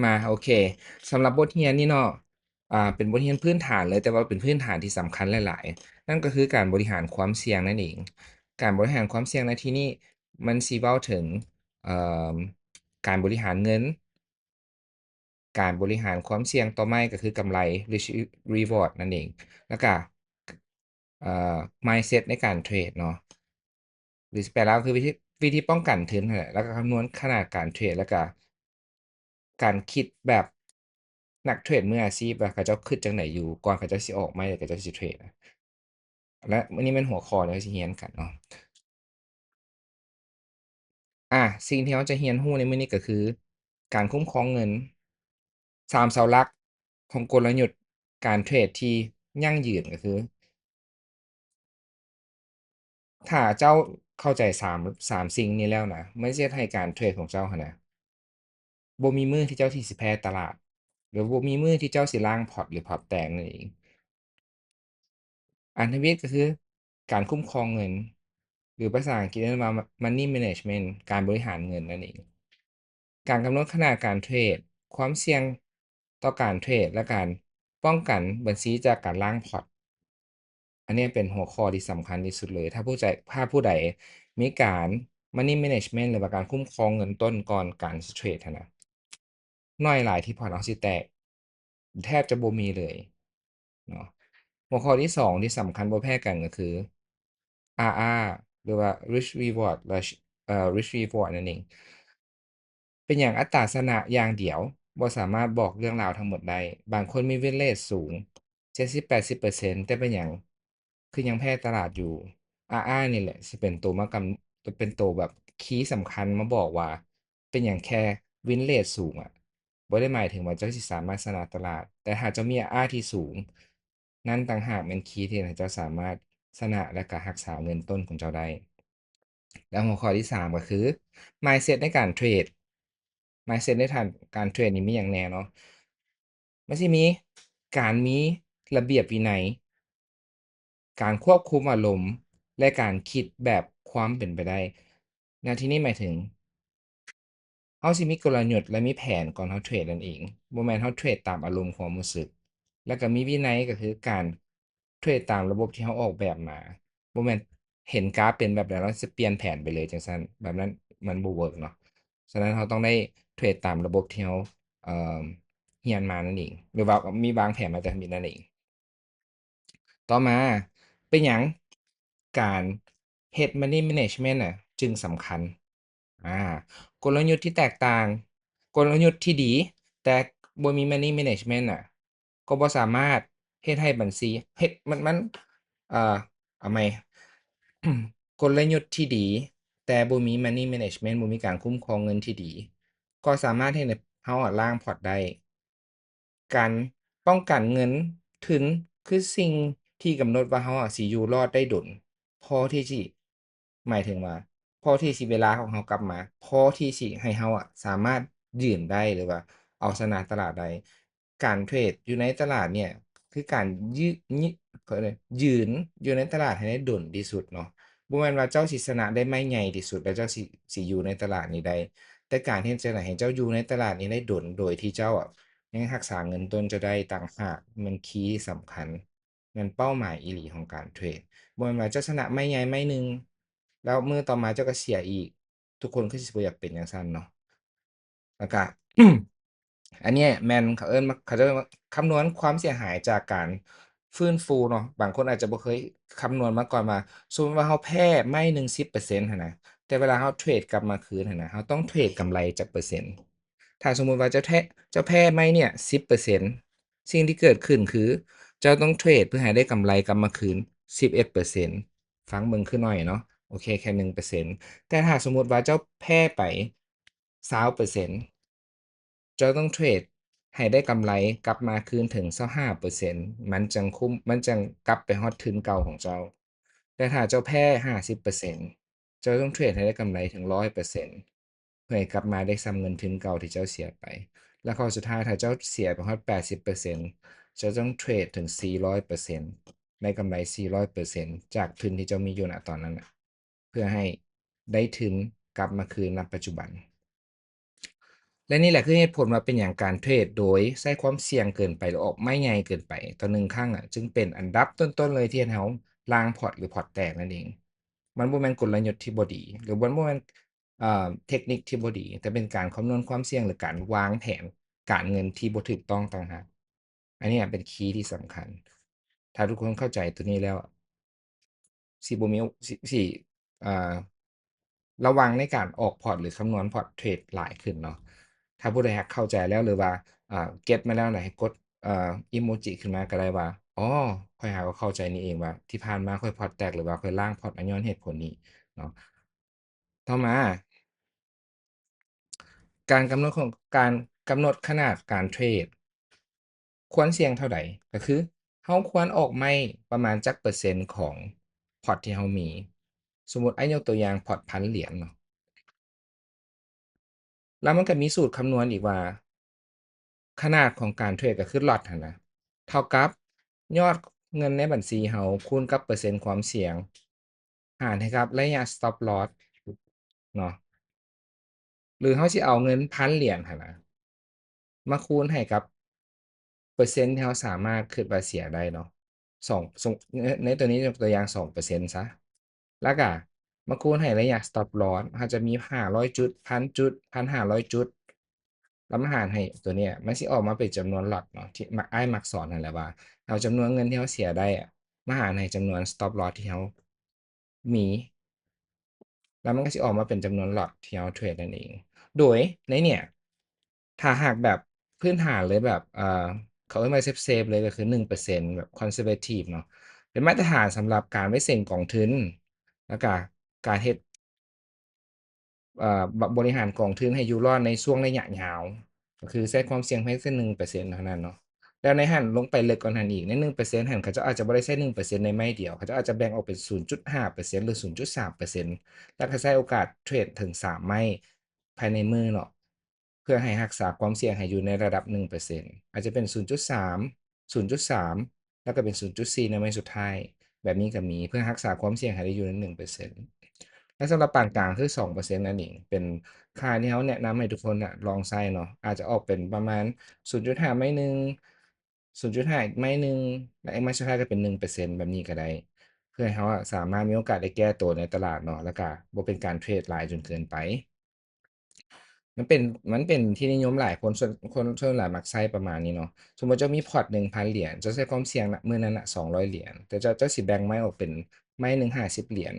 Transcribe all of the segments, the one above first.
ມາ ໂອເຄ ສຳລັບບົດຮຽນນີ້ເນາະ ອ່າ ເປັນບົດຮຽນພື້ນຖານເລີຍ ແຕ່ວ່າເປັນພື້ນຖານທີ່ສຳຄັນຫຼາຍໆ ນັ້ນກໍຄືການບໍລິຫານຄວາມສ່ຽງນັ້ນເອງ. ການບໍລິຫານຄວາມສ່ຽງໃນທີ່ນີ້ ມັນຊິເວົ້າເຖິງ ເອີ່ມ ການບໍລິຫານເງິນ, ການບໍລິຫານຄວາມສ່ຽງຕໍ່ໄປກໍຄືກຳໄລ risk reward ນັ້ນເອງ ແລ້ວກະ ເອີ່ mindset ໃນການເທຣດເນາະ ຫຼືຊິແປລາວຄືວິທີ ວິທີປ້ອງກັນທຶນຫັ້ນແຫຼະ ແລ້ວກະຄຳນວນຂະໜາດການເທຣດ ແລ້ວກະການຄິດແບບນັກເທຣດມືອາຊີບ ວ່າເຂົາເຈົ້າຄິດຈັ່ງໃດຢູ່ ກ່ອນເຂົາເຈົ້າຊິອອກໃໝ່ ແລ້ວເຂົາເຈົ້າຊິເທຣດ ແລະ ອັນນີ້ແມ່ນຫົວຂໍ້ທີ່ເຮົາຊິຮຽນກັນເນາະ. ອາ ສິ່ງທີ່ເຮົາຈະຮຽນຮູ້ໃນມື້ນີ້ກໍຄື ການຄຸ້ມຄອງເງິນ ສາມເສົາຫຼັກຂອງກົນລະຍຸດການເທຣດທີ່ຢັ້ງຢືນ ກໍຄື ຖ້າເຈົ້າເຂົ້າໃຈສາມ ສາມສິ່ງນີ້ແລ້ວນະ ມັນຊິເຮັດໃຫ້ການເທຣດຂອງເຈົ້າຫັ້ນນະ ບໍ່ມີມື້ທີ່ເຈົ້າທີ່ຊິແພ້ຕະຫຼາດ ຫຼືບໍ່ມີມື້ທີ່ເຈົ້າຊິລ້າງພອດ ຫຼືພອດແຕກນັ້ນເອງ. ອັນທຳອິດກໍຄືການຄຸ້ມຄອງເງິນ ຫຼືພາສາອັງກິດເອີ້ນວ່າ money management ການບໍລິຫານເງິນນັ້ນເອງ. ການກຳນົດຂະໜາດການເທຣດ, ຄວາມສ່ຽງຕໍ່ການເທຣດ ແລະ ການປ້ອງກັນບັນຊີຈາກການລ້າງພອດ. ອັນນີ້ເປັນຫົວຂໍ້ທີ່ສຳຄັນທີ່ສຸດເລີຍ. ຖ້າຜູ້ໃດ ຖ້າຜູ້ໃດມີການ money management ຫຼືວ່າການຄຸ້ມຄອງເງິນຕົ້ນກ່ອນການເທຣດຫັ້ນນະ ໜ້ອຍຫຼາຍທີ່ພອດເຮົາຊິແຕກ ແທບຈະບໍ່ມີເລີຍເນາະ. ຫົວຂໍ້ທີສອງທີ່ສຳຄັນບໍ່ແພ້ກັນກໍຄື RR ຫຼືວ່າ risk reward ແລະ ເອີ risk reward ນັ້ນເອງ. ເປັນຫຍັງອັດຕາຊະນະຢ່າງດຽວບໍ່ສາມາດບອກເລື່ອງລາວທັງໝົດໄດ້? ບາງຄົນມີ win rate ສູງ ເຈັດສິບແປດສິບເປີເຊັນ ແຕ່ເປັນຫຍັງຄືຍັງແພ້ຕະຫຼາດຢູ່? RR ນີ້ແຫຼະຊິເປັນໂຕມາກຳ ເປັນໂຕແບບຄີສຳຄັນມາບອກວ່າ ເປັນຫຍັງແຄ່ win rate ສູງອະ ບໍ່ໄດ້ໝາຍເຖິງວ່າເຈົ້າຊິສາມາດຊະນະຕະຫຼາດ, ແຕ່ຖ້າເຈົ້າມີ RR ທີ່ສູງ, ນັ້ນຕ່າງຫາກແມ່ນຄີທີ່ເຮັດໃຫ້ເຈົ້າສາມາດຊະນະ ແລະ ກະຮັກສາເງິນຕົ້ນຂອງເຈົ້າໄດ້. ແລະ ຫົວຂໍ້ທີສາມກໍຄື mindset ໃນການເທຣດ. mindset ໃນການເທຣດນີ້ມີຫຍັງແດ່ເນາະ? ມັນຊິມີການມີລະບຽບວິໄນ, ການຄວບຄຸມອາລົມ ແລະ ການຄິດແບບຄວາມເປັນໄປໄດ້. ໃນທີ່ນີ້ໝາຍເຖິງ ເຮົາຊິມີກົນລະຍຸດ ແລະ ມີແຜນກ່ອນເຮົາເທຣດນັ້ນເອງ, ບໍ່ແມ່ນເຮົາເທຣດຕາມອາລົມຄວາມຮູ້ສຶກ. ແລ້ວກໍມີວິໄນ ກໍຄືການເທຣດຕາມລະບົບທີ່ເຮົາອອກແບບມາ, ບໍ່ແມ່ນເຫັນກາຟເປັນແບບໃດ ເຮົາຊິປ່ຽນແຜນໄປເລີຍຈັ່ງຊັ້ນ, ແບບນັ້ນມັນບໍ່ເວີກເນາະ. ສະນັ້ນເຮົາຕ້ອງໄດ້ເທຣດຕາມລະບົບທີ່ເຮົາ ເອີ່ມ ຮຽນມານັ້ນເອງ ຫຼືວ່າມີວາງແຜນມາແຕ່ທຳອິດນັ້ນເອງ. ຕໍ່ມາ ເປັນຫຍັງການເຮັດ money management ນະຈຶ່ງສຳຄັນ? ອາ ກົນລະຍຸດທີ່ແຕກຕ່າງ, ກົນລະຍຸດທີ່ດີ ແຕ່ບໍ່ມີ money management ນະ ກໍບໍ່ສາມາດເຮັດໃຫ້ບັນຊີ ເຮັດ ມັນ ມັນ ເອີ ເອົາໃໝ່ ກົນລະຍຸດທີ່ດີ ແຕ່ບໍ່ມີ money management ບໍ່ມີການຄຸ້ມຄອງເງິນທີ່ດີ ກໍສາມາດເຮັດໃຫ້ເຮົາອະລ້າງພອດໄດ້. ການປ້ອງກັນເງິນທຶນຄືສິ່ງທີ່ກຳນົດວ່າເຮົາອະຊິຢູ່ລອດໄດ້ດົນ ພໍທີ່ຊິ ໝາຍເຖິງວ່າ ພໍທີ່ຊິເວລາຂອງເຮົາກັບມາ ພໍທີ່ຊິໃຫ້ເຮົາອະສາມາດຢືນໄດ້ ຫຼືວ່າເອົາຊະນະຕະຫຼາດໄດ້. ການເທຣດຢູ່ໃນຕະຫຼາດເນີ້ຍ ຄືການຢືນ ເຂົາເອີ້ນ ຢືນຢູ່ໃນຕະຫຼາດໃຫ້ໄດ້ດົນທີ່ສຸດເນາະ. ບໍ່ແມ່ນວ່າເຈົ້າຊິຊະນະໄດ້ໄມ້ໃຫຍ່ທີ່ສຸດ ແລ້ວເຈົ້າຊິ ຊິຢູ່ໃນຕະຫຼາດນີ້ໄດ້, ແຕ່ການເຮັດຈັ່ງໃດໃຫ້ເຈົ້າຢູ່ໃນຕະຫຼາດນີ້ໄດ້ດົນ ໂດຍທີ່ເຈົ້າອະຍັງຮັກສາເງິນຕົ້ນເຈົ້າໄດ້ຕ່າງຫາກແມ່ນຄີທີ່ສຳຄັນ, ແມ່ນເປົ້າໝາຍອີ່ຫຼີຂອງການເທຣດ. ບໍ່ແມ່ນວ່າເຈົ້າຊະນະໄມ້ໃຫຍ່ໄມ້ໜຶ່ງ ແລ້ວມື້ຕໍ່ມາເຈົ້າກໍເສຍອີກ, ທຸກຄົນຄືຊິບໍ່ຢາກເປັນຈັ່ງຊັ້ນເນາະ. ແລ້ວກະ ອັນນີ້ແມ່ນເຂົາເອີ້ນ ເຂົາເຈົ້າເອີ້ນວ່າຄຳນວນຄວາມເສຍຫາຍຈາກການຟື້ນຟູເນາະ. ບາງຄົນອາດຈະບໍ່ເຄີຍຄຳນວນມາກ່ອນວ່າ ສົມມຸດວ່າເຮົາແພ້ໄມ້ໜຶ່ງສິບເປີເຊັນຫັ້ນນະ, ແຕ່ເວລາເຮົາເທຣດກັບມາຄືນຫັ້ນນະ ເຮົາຕ້ອງເທຣດກຳໄລຈັກເປີເຊັນ? ຖ້າສົມມຸດວ່າເຈົ້າແທ້ ເຈົ້າແພ້ໄມ້ເນີ້ຍສິບເປີເຊັນ ສິ່ງທີ່ເກີດຂຶ້ນຄື ເຈົ້າຕ້ອງເທຣດເພື່ອໃຫ້ໄດ້ກຳໄລກັບມາຄືນສິບເອັດເປີເຊັນ. ຟັງເບິ່ງຄືໜ້ອຍເນາະ, ໂອເຄ ແຄ່ໜຶ່ງເປີເຊັນ. ແຕ່ຖ້າສົມມຸດວ່າເຈົ້າແພ້ໄປຊາວເປີເຊັນ ເຈົ້າຕ້ອງເທຣດໃຫ້ໄດ້ກຳໄລກັບມາຄືນເຖິງຊາວຫ້າເປີເຊັນ ມັນຈັ່ງຄຸ້ມ ມັນຈັ່ງກັບໄປຮອດທຶນເກົ່າຂອງເຈົ້າ. ແຕ່ຖ້າເຈົ້າແພ້ຫ້າສິບເປີເຊັນ ເຈົ້າຕ້ອງເທຣດໃຫ້ໄດ້ກຳໄລເຖິງຮ້ອຍເປີເຊັນ ເພື່ອໃຫ້ກັບມາໄດ້ສ່ຳເງິນທຶນເກົ່າທີ່ເຈົ້າເສຍໄປ. ແລະ ຂໍ້ສຸດທ້າຍ ຖ້າເຈົ້າເສຍໄປຮອດແປດສິບເປີເຊັນ ເຈົ້າຕ້ອງເທຣດເຖິງສີ່ຮ້ອຍເປີເຊັນ ໄດ້ກຳໄລສີ່ຮ້ອຍເປີເຊັນ ຈາກທຶນທີ່ເຈົ້າມີຢູ່ນະຕອນນັ້ນນະ ເພື່ອໃຫ້ໄດ້ທຶນກັບມາຄືນນະປັດຈຸບັນ. ແລະ ນີ້ແຫຼະຄືເຫດຜົນວ່າເປັນຫຍັງການເທຣດໂດຍໃຊ້ຄວາມສ່ຽງເກີນໄປ ຫຼື ອອກໄມ້ໃຫຍ່ເກີນໄປຕໍ່ໜຶ່ງຄັ້ງອະ ຈຶ່ງເປັນອັນດັບຕົ້ນໆເລີຍທີ່ເຮັດໃຫ້ເຮົາລ້າງພອດ ຫຼື ພອດແຕກນັ້ນເອງ. ມັນບໍ່ແມ່ນກົນລະຍຸດທີ່ບໍ່ດີ ຫຼື ມັນບໍ່ແມ່ນ ເອີ ເທັກນິກທີ່ບໍ່ດີ, ແຕ່ເປັນການຄຳນວນຄວາມສ່ຽງ ຫຼື ການວາງແຜນການເງິນທີ່ບໍ່ຖືກຕ້ອງຕ່າງຫາກ. ອັນນີ້ເປັນຄີທີ່ສຳຄັນ. ຖ້າທຸກຄົນເຂົ້າໃຈຕົວນີ້ແລ້ວ ຊິບໍ່ມີ ຊິ ຊິ ອ່າ ລະວັງໃນການອອກພອດ ຫຼື ຄຳນວນພອດເທຣດຫຼາຍຂຶ້ນເນາະ. ຖ້າຜູ້ໃດຫາກເຂົ້າໃຈແລ້ວ ຫຼືວ່າ ອ່າ ເກັດມາແລ້ວນະ ໃຫ້ກົດ ເອີ ອີໂມຈິຂຶ້ນມາກໍໄດ້ວ່າ ອໍ ຂ້ອຍຫາກໍເຂົ້າໃຈນີ້ເອງວ່າ ທີ່ຜ່ານມາຂ້ອຍພອດແຕກ ຫຼືວ່າຂ້ອຍລ້າງພອດ ອາ ຍ້ອນເຫດຜົນນີ້ເນາະ. ຕໍ່ມາ ການກຳນົດຂອງ ການກຳນົດຂະໜາດການເທຣດ ຄວນສ່ຽງເທົ່າໃດ? ກໍຄືເຮົາຄວນອອກໄມ້ປະມານຈັກເປີເຊັນຂອງພອດທີ່ເຮົາມີ. ສົມມຸດອ້າຍຍົກຕົວຢ່າງພອດພັນຫຼຽນເນາະ. ແລ້ວມັນກໍມີສູດຄຳນວນອີກວ່າ ຂະໜາດຂອງການເທຣດກໍຄືລັອດຫັ້ນນະ ເທົ່າກັບຍອດເງິນໃນບັນຊີເຮົາຄູນກັບເປີເຊັນຄວາມສ່ຽງ ຫານໃຫ້ກັບໄລຍະ stop loss ເນາະ ຫຼືເຮົາຊິເອົາເງິນພັນຫຼຽນຫັ້ນນະ ມາຄູນໃຫ້ກັບເປີເຊັນທີ່ເຮົາສາມາດຄິດວ່າເສຍໄດ້ເນາະ ສອງ ສົມ ໃນ ໃນຕົວນີ້ຍົກຕົວຢ່າງສອງເປີເຊັນຊະ ແລ້ວກະມາຄູນໃຫ້ໄລຍະ stop loss ເຮົາຈະມີຫ້າຮ້ອຍຈຸດ ພັນຈຸດ ພັນຫ້າຮ້ອຍຈຸດ ແລ້ວມາຫານໃຫ້ຕົວເນີ້ຍ ມັນຊິອອກມາເປັນຈຳນວນລັອດເນາະ ທີ່ ມ- ອ້າຍມັກສອນຫັ້ນແຫຼະວ່າ ເອົາຈຳນວນເງິນທີ່ເຮົາເສຍໄດ້ອະ ມາຫານໃຫ້ຈຳນວນ stop loss ທີ່ເຮົາ ມີ ແລ້ວມັນກໍຊິອອກມາເປັນຈຳນວນລັອດທີ່ເຮົາເທຣດນັ້ນເອງ. ໂດຍໃນເນີ້ຍ ຖ້າຫາກແບບພື້ນຖານເລີຍ ແບບ ເອີ ເຂົາເອີ້ນວ່າ safe safe ເລີຍ ກໍຄືໜຶ່ງເປີເຊັນ ແບບ conservative ເນາະ ເປັນມາດຕະຖານສຳລັບການໄວ້ເສັງກອງທຶນ ແລ້ວກະການເຮັດ ເອີ ບ- ບໍລິຫານກອງທຶນໃຫ້ຢູ່ລອດໃນຊ່ວງໄລຍະຍາວ ກໍຄືໃຊ້ຄວາມສ່ຽງພຽງແຕ່ໜຶ່ງເປີເຊັນເທົ່ານັ້ນເນາະ. ແລ້ວໃນຫັ້ນລົງໄປເລິກກວ່ານັ້ນອີກ ໃນໜຶ່ງເປີເຊັນຫັ້ນ ເຂົາເຈົ້າອາດຈະບໍ່ໄດ້ໃຊ້ໜຶ່ງເປີເຊັນໃນໄມ້ດຽວ ເຂົາເຈົ້າອາດຈະແບ່ງອອກເປັນສູນຈຸດຫ້າເປີເຊັນ ຫຼື ສູນຈຸດສາມເປີເຊັນ ແລ້ວກໍໃຊ້ໂອກາດເທຣດເຖິງສາມໄມ້ພາຍໃນມື້ເນາະ ເພື່ອໃຫ້ຮັກສາຄວາມສ່ຽງໃຫ້ຢູ່ໃນລະດັບໜຶ່ງເປີເຊັນ ອາດຈະເປັນສູນຈຸດສາມ ສູນຈຸດສາມ ແລ້ວກໍເປັນສູນຈຸດສີ່ໃນໄມ້ສຸດທ້າຍ ແບບນີ້ກໍມີ ເພື່ອຮັກສາຄວາມສ່ຽງໃຫ້ໄດ້ຢູ່ໃນໜຶ່ງເປີເຊັນ ແລະ ສຳລັບປານກາງຄືສອງເປີເຊັນນັ້ນເອງ ເປັນຄ່າທີ່ເຮົາແນະນຳໃຫ້ທຸກຄົນນະລອງໃຊ້ເນາະ ອາດຈະອອກເປັນປະມານສູນຈຸດຫ້າໄມ້ໜຶ່ງ ສູນຈຸດຫ້າໄມ້ໜຶ່ງ ແລະ ໄມ້ສຸດທ້າຍກໍເປັນໜຶ່ງເປີເຊັນ ແບບນີ້ກໍໄດ້ ເພື່ອໃຫ້ເຮົາສາມາດມີໂອກາດໄດ້ແກ້ໂຕໃນຕະຫຼາດເນາະ ແລ້ວກໍບໍ່ເປັນການເທຣດຫຼາຍຈົນເກີນໄປ. ມັນເປັນ ມັນເປັນທີ່ນິຍົມຫຼາຍ ຄົນສ່ວນ ຄົນສ່ວນຫຼາຍມັກໃຊ້ປະມານນີ້ເນາະ. ສົມມຸດເຈົ້າມີພອດໜຶ່ງພັນຫຼຽນ ເຈົ້າໃຊ້ຄວາມສ່ຽງນະ ມື້ນັ້ນນະ ສອງຮ້ອຍຫຼຽນ ແຕ່ເຈົ້າ ເຈົ້າຊິແບ່ງໄມ້ອອກເປັນໄມ້ໜຶ່ງຫ້າສິບຫຼຽນ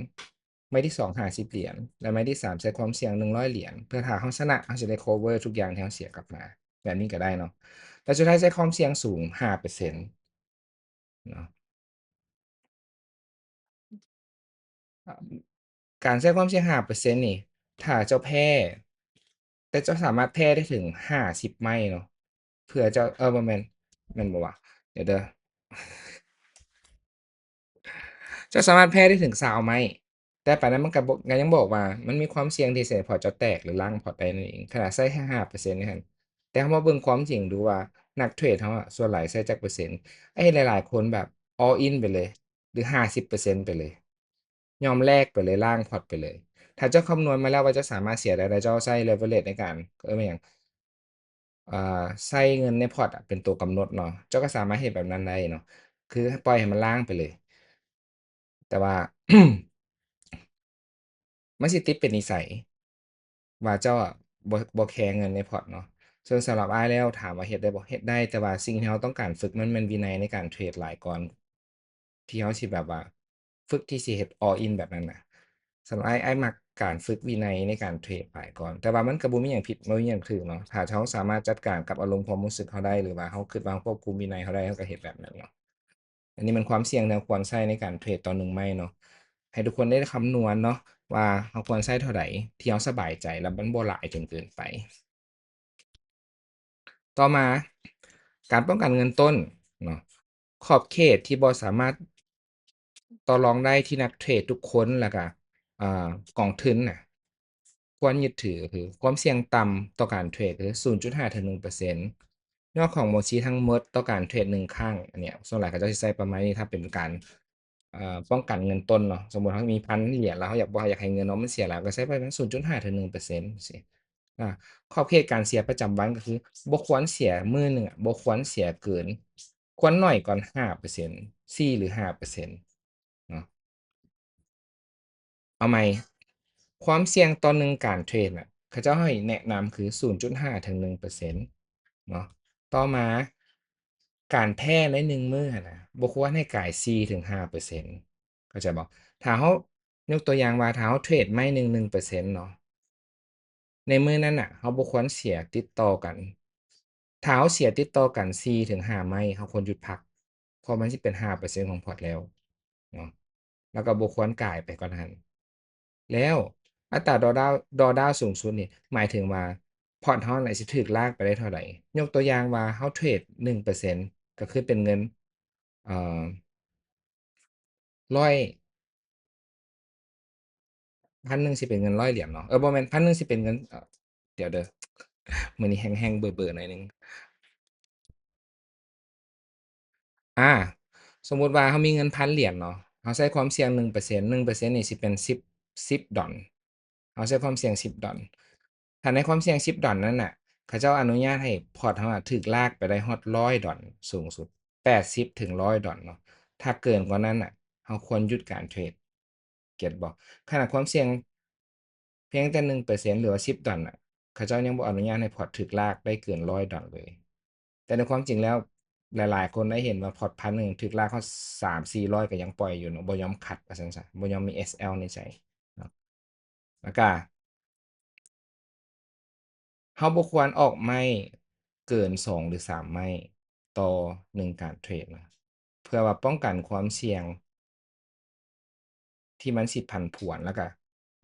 ໄມ້ທີສອງຫ້າສິບຫຼຽນ ແລະ ໄມ້ທີສາມໃຊ້ຄວາມສ່ຽງໜຶ່ງຮ້ອຍຫຼຽນ ເພື່ອຖ້າເຮົາຊະນະ ເຮົາຊິໄດ້ cover ທຸກຢ່າງທີ່ເຮົາເສຍກັບມາ ແບບນີ້ກໍໄດ້ເນາະ. ແລະ ສຸດທ້າຍໃຊ້ຄວາມສ່ຽງສູງຫ້າເປີເຊັນເນາະ. ການໃຊ້ຄວາມສ່ຽງຫ້າເປີເຊັນນີ້ ຖ້າເຈົ້າແພ້ ແຕ່ເຈົ້າສາມາດແພ້ໄດ້ເຖິງຫ້າສິບໄມ້ເນາະ ເພື່ອເຈົ້າ ເອີ ບໍ່ແມ່ນ ແມ່ນບໍ່ວະ? ດຽວເດີ ເຈົ້າສາມາດແພ້ໄດ້ເຖິງຊາວໄມ້ ແຕ່ປານນັ້ນມັນກໍບໍ່ ກໍຍັງບອກວ່າມັນມີຄວາມສ່ຽງທີ່ຊິໃຫ້ພອດເຈົ້າແຕກ ຫຼື ລ້າງພອດໄດ້ນັ້ນເອງ ຂະໜາດໃຊ້ແຄ່ຫ້າເປີເຊັນນີ້ຫັ້ນ. ແຕ່ເຮົາມາເບິ່ງຄວາມຈິງດູວ່າ ນັກເທຣດເຮົາອະ ສ່ວນຫຼາຍໃຊ້ຈັກເປີເຊັນ? ເຫັນຫຼາຍໆຄົນແບບ all in ໄປເລີຍ ຫຼື ຫ້າສິບເປີເຊັນໄປເລີຍ ຍອມແລກໄປເລີຍ ລ້າງພອດໄປເລີຍ. ຖ້າເຈົ້າຄຳນວນມາແລ້ວວ່າເຈົ້າສາມາດເສຍໄດ້ ແລ້ວເຈົ້າໃຊ້ leverage ໃນການ ເອີ້ນວ່າຫຍັງ ອ່າ ໃຊ້ເງິນໃນພອດອະເປັນຕົວກຳນົດເນາະ ເຈົ້າກໍສາມາດເຮັດແບບນັ້ນໄດ້ເນາະ ຄືປ່ອຍໃຫ້ມັນລ້າງໄປເລີຍ. ແຕ່ວ່າ ມັນຊິຕິດເປັນນິໄສວ່າເຈົ້າອະບໍ່ ບໍ່ແຄເງິນໃນພອດເນາະ. ເຊິ່ງສຳລັບອ້າຍແລ້ວ ຖາມວ່າເຮັດໄດ້ບໍ່? ເຮັດໄດ້ ແຕ່ວ່າສິ່ງທີ່ເຮົາຕ້ອງການຝຶກມັນແມ່ນວິໄນໃນການເທຣດຫຼາຍກ່ອນ ທີ່ເຮົາຊິແບບວ່າຝຶກທີ່ຊິເຮັດ all in ແບບນັ້ນນະ. ສຳລັບອ້າຍ ອ້າຍມັກການຝຶກວິໄນໃນການເທຣດຫຼາຍກ່ອນ ແຕ່ວ່າມັນກໍບໍ່ມີຫຍັງຜິດ ບໍ່ມີຫຍັງຖືກເນາະ ຖ້າເຮົາສາມາດຈັດການກັບອາລົມຄວາມຮູ້ສຶກເຮົາໄດ້ ຫຼືວ່າເຮົາຄິດວ່າເຮົາຄວບຄຸມວິໄນເຮົາໄດ້ ເຮົາກໍເຮັດແບບນັ້ນເນາະ. ອັນນີ້ແມ່ນຄວາມສ່ຽງທີ່ເຮົາຄວນໃຊ້ໃນການເທຣດຕໍ່ໜຶ່ງໄມ້ເນາະ ໃຫ້ທຸກຄົນໄດ້ຄຳນວນເນາະ ວ່າເຮົາຄວນໃຊ້ເທົ່າໃດ ທີ່ເຮົາສະບາຍໃຈ ແລະ ມັນບໍ່ຫຼາຍຈົນເກີນໄປ. ຕໍ່ມາ ການປ້ອງກັນເງິນຕົ້ນເນາະ ຂອບເຂດທີ່ບໍ່ສາມາດຕໍ່ລອງໄດ້ທີ່ນັກເທຣດທຸກຄົນ ແລ້ວກະ ອ່າ ກອງທຶນນະ ຄວນຍຶດຖື ຄືຄວາມສ່ຽງຕ່ຳຕໍ່ການເທຣດ ຄືສູນຈຸດຫ້າເຖິງໜຶ່ງເປີເຊັນ ຍອດຂອງບັນຊີທັງໝົດຕໍ່ການເທຣດໜຶ່ງຄັ້ງ. ອັນເນີ້ຍ ສ່ວນຫຼາຍເຂົາເຈົ້າຊິໃຊ້ປະມານນີ້ ຖ້າເປັນການ ເອີ ປ້ອງກັນເງິນຕົ້ນເນາະ. ສົມມຸດເຮົາມີພັນຫຼຽນ ແລ້ວເຮົາຢາກ ບໍ່ຢາກໃຫ້ເງິນເຮົາມັນເສຍຫຼາຍ ກໍໃຊ້ປະມານສູນຈຸດຫ້າເຖິງໜຶ່ງເປີເຊັນ ຊີ້ ອາ ຂອບເຂດການເສຍປະຈຳວັນກໍຄືບໍ່ຄວນເສຍ ມື້ໜຶ່ງອະບໍ່ຄວນເສຍເກີນ ຄວນໜ້ອຍກວ່າຫ້າເປີເຊັນ ສີ່ ຫຼື ຫ້າເປີເຊັນເນາະ. ເອົາໃໝ່ ຄວາມສ່ຽງຕໍ່ໜຶ່ງການເທຣດນະ ເຂົາເຈົ້າໃຫ້ແນະນຳຄື ສູນຈຸດຫ້າ ເຖິງ ໜຶ່ງເປີເຊັນເນາະ. ຕໍ່ມາ ການແພ້ໃນໜຶ່ງມື້ຫັ້ນນະ ບໍ່ຄວນໃຫ້ກາຍ ສີ່ ເຖິງ ຫ້າເປີເຊັນ ເຂົ້າໃຈບໍ່? ຖ້າເຮົາ ຍົກຕົວຢ່າງວ່າ ຖ້າເຮົາເທຣດໄມ້ໜຶ່ງ ໜຶ່ງເປີເຊັນເນາະ ໃນມື້ນັ້ນນະ ເຮົາບໍ່ຄວນເສຍຕິດຕໍ່ກັນ. ຖ້າເຮົາເສຍຕິດຕໍ່ກັນ ສີ່ ເຖິງ ຫ້າໄມ້ ເຮົາຄວນຢຸດພັກ ເພາະມັນຊິເປັນ ຫ້າເປີເຊັນຂອງພອດແລ້ວເນາະ ແລ້ວກໍບໍ່ຄວນກາຍໄປກວ່ານັ້ນ. ແລ້ວອັດຕາດຣໍດາວ ດຣໍດາວສູງສຸດນີ້ ໝາຍເຖິງວ່າພອດເຮົານັ້ນຊິຖືກລາກໄປໄດ້ເທົ່າໃດ. ຍົກຕົວຢ່າງວ່າເຮົາເທຣດໜຶ່ງເປີເຊັນ ກໍຄືເປັນເງິນ ເອີ ຮ້ອຍ ພັນໜຶ່ງຊິເປັນເງິນຮ້ອຍຫຼຽນເນາະ ເອີ ບໍ່ແມ່ນ ພັນໜຶ່ງຊິເປັນເງິນ ເອີ ດຽວເດີ ມື້ນີ້ແຮງໆເບີໆໜ້ອຍໜຶ່ງ. ອາ ສົມມຸດວ່າເຮົາມີເງິນພັນຫຼຽນເນາະ ເຮົາໃຊ້ຄວາມສ່ຽງໜຶ່ງເປີເຊັນ ໜຶ່ງເປີເຊັນນີ້ຊິເປັນສິບ ສິບດອນ ເຮົາໃຊ້ຄວາມສ່ຽງສິບດອນ. ຖ້າໃນຄວາມສ່ຽງສິບດອນນັ້ນນະ ເຂົາເຈົ້າອະນຸຍາດໃຫ້ພອດເຮົານະຖືກລາກໄປໄດ້ຮອດຮ້ອຍດອນສູງສຸດ ແປດສິບເຖິງຮ້ອຍດອນເນາະ. ຖ້າເກີນກວ່ານັ້ນນະ ເຮົາຄວນຢຸດການເທຣດ ເກັດບໍ່? ຂະໜາດຄວາມສ່ຽງພຽງແຕ່ໜຶ່ງເປີເຊັນ ຫຼືວ່າສິບດອນນະ ເຂົາເຈົ້າຍັງບໍ່ອະນຸຍາດໃຫ້ພອດຖືກລາກໄດ້ເກີນຮ້ອຍດອນເລີຍ. ແຕ່ໃນຄວາມຈິງແລ້ວ ຫຼາຍໆຄົນໄດ້ເຫັນວ່າພອດພັນໜຶ່ງຖືກລາກຮອດສາມສີ່ຮ້ອຍກໍຍັງປ່ອຍຢູ່ເນາະ ບໍ່ຍອມຄັດວ່າຊັ້ນຊະ ບໍ່ຍອມມີເອສແອລໃນໃຈເນາະ. ແລ້ວກະ ເຮົາບໍ່ຄວນອອກໄມ້ເກີນສອງ ຫຼື ສາມໄມ້ຕໍ່ໜຶ່ງການເທຣດນະ ເພື່ອວ່າປ້ອງກັນຄວາມສ່ຽງທີ່ມັນຊິຜັນຜວນ ແລ້ວກະ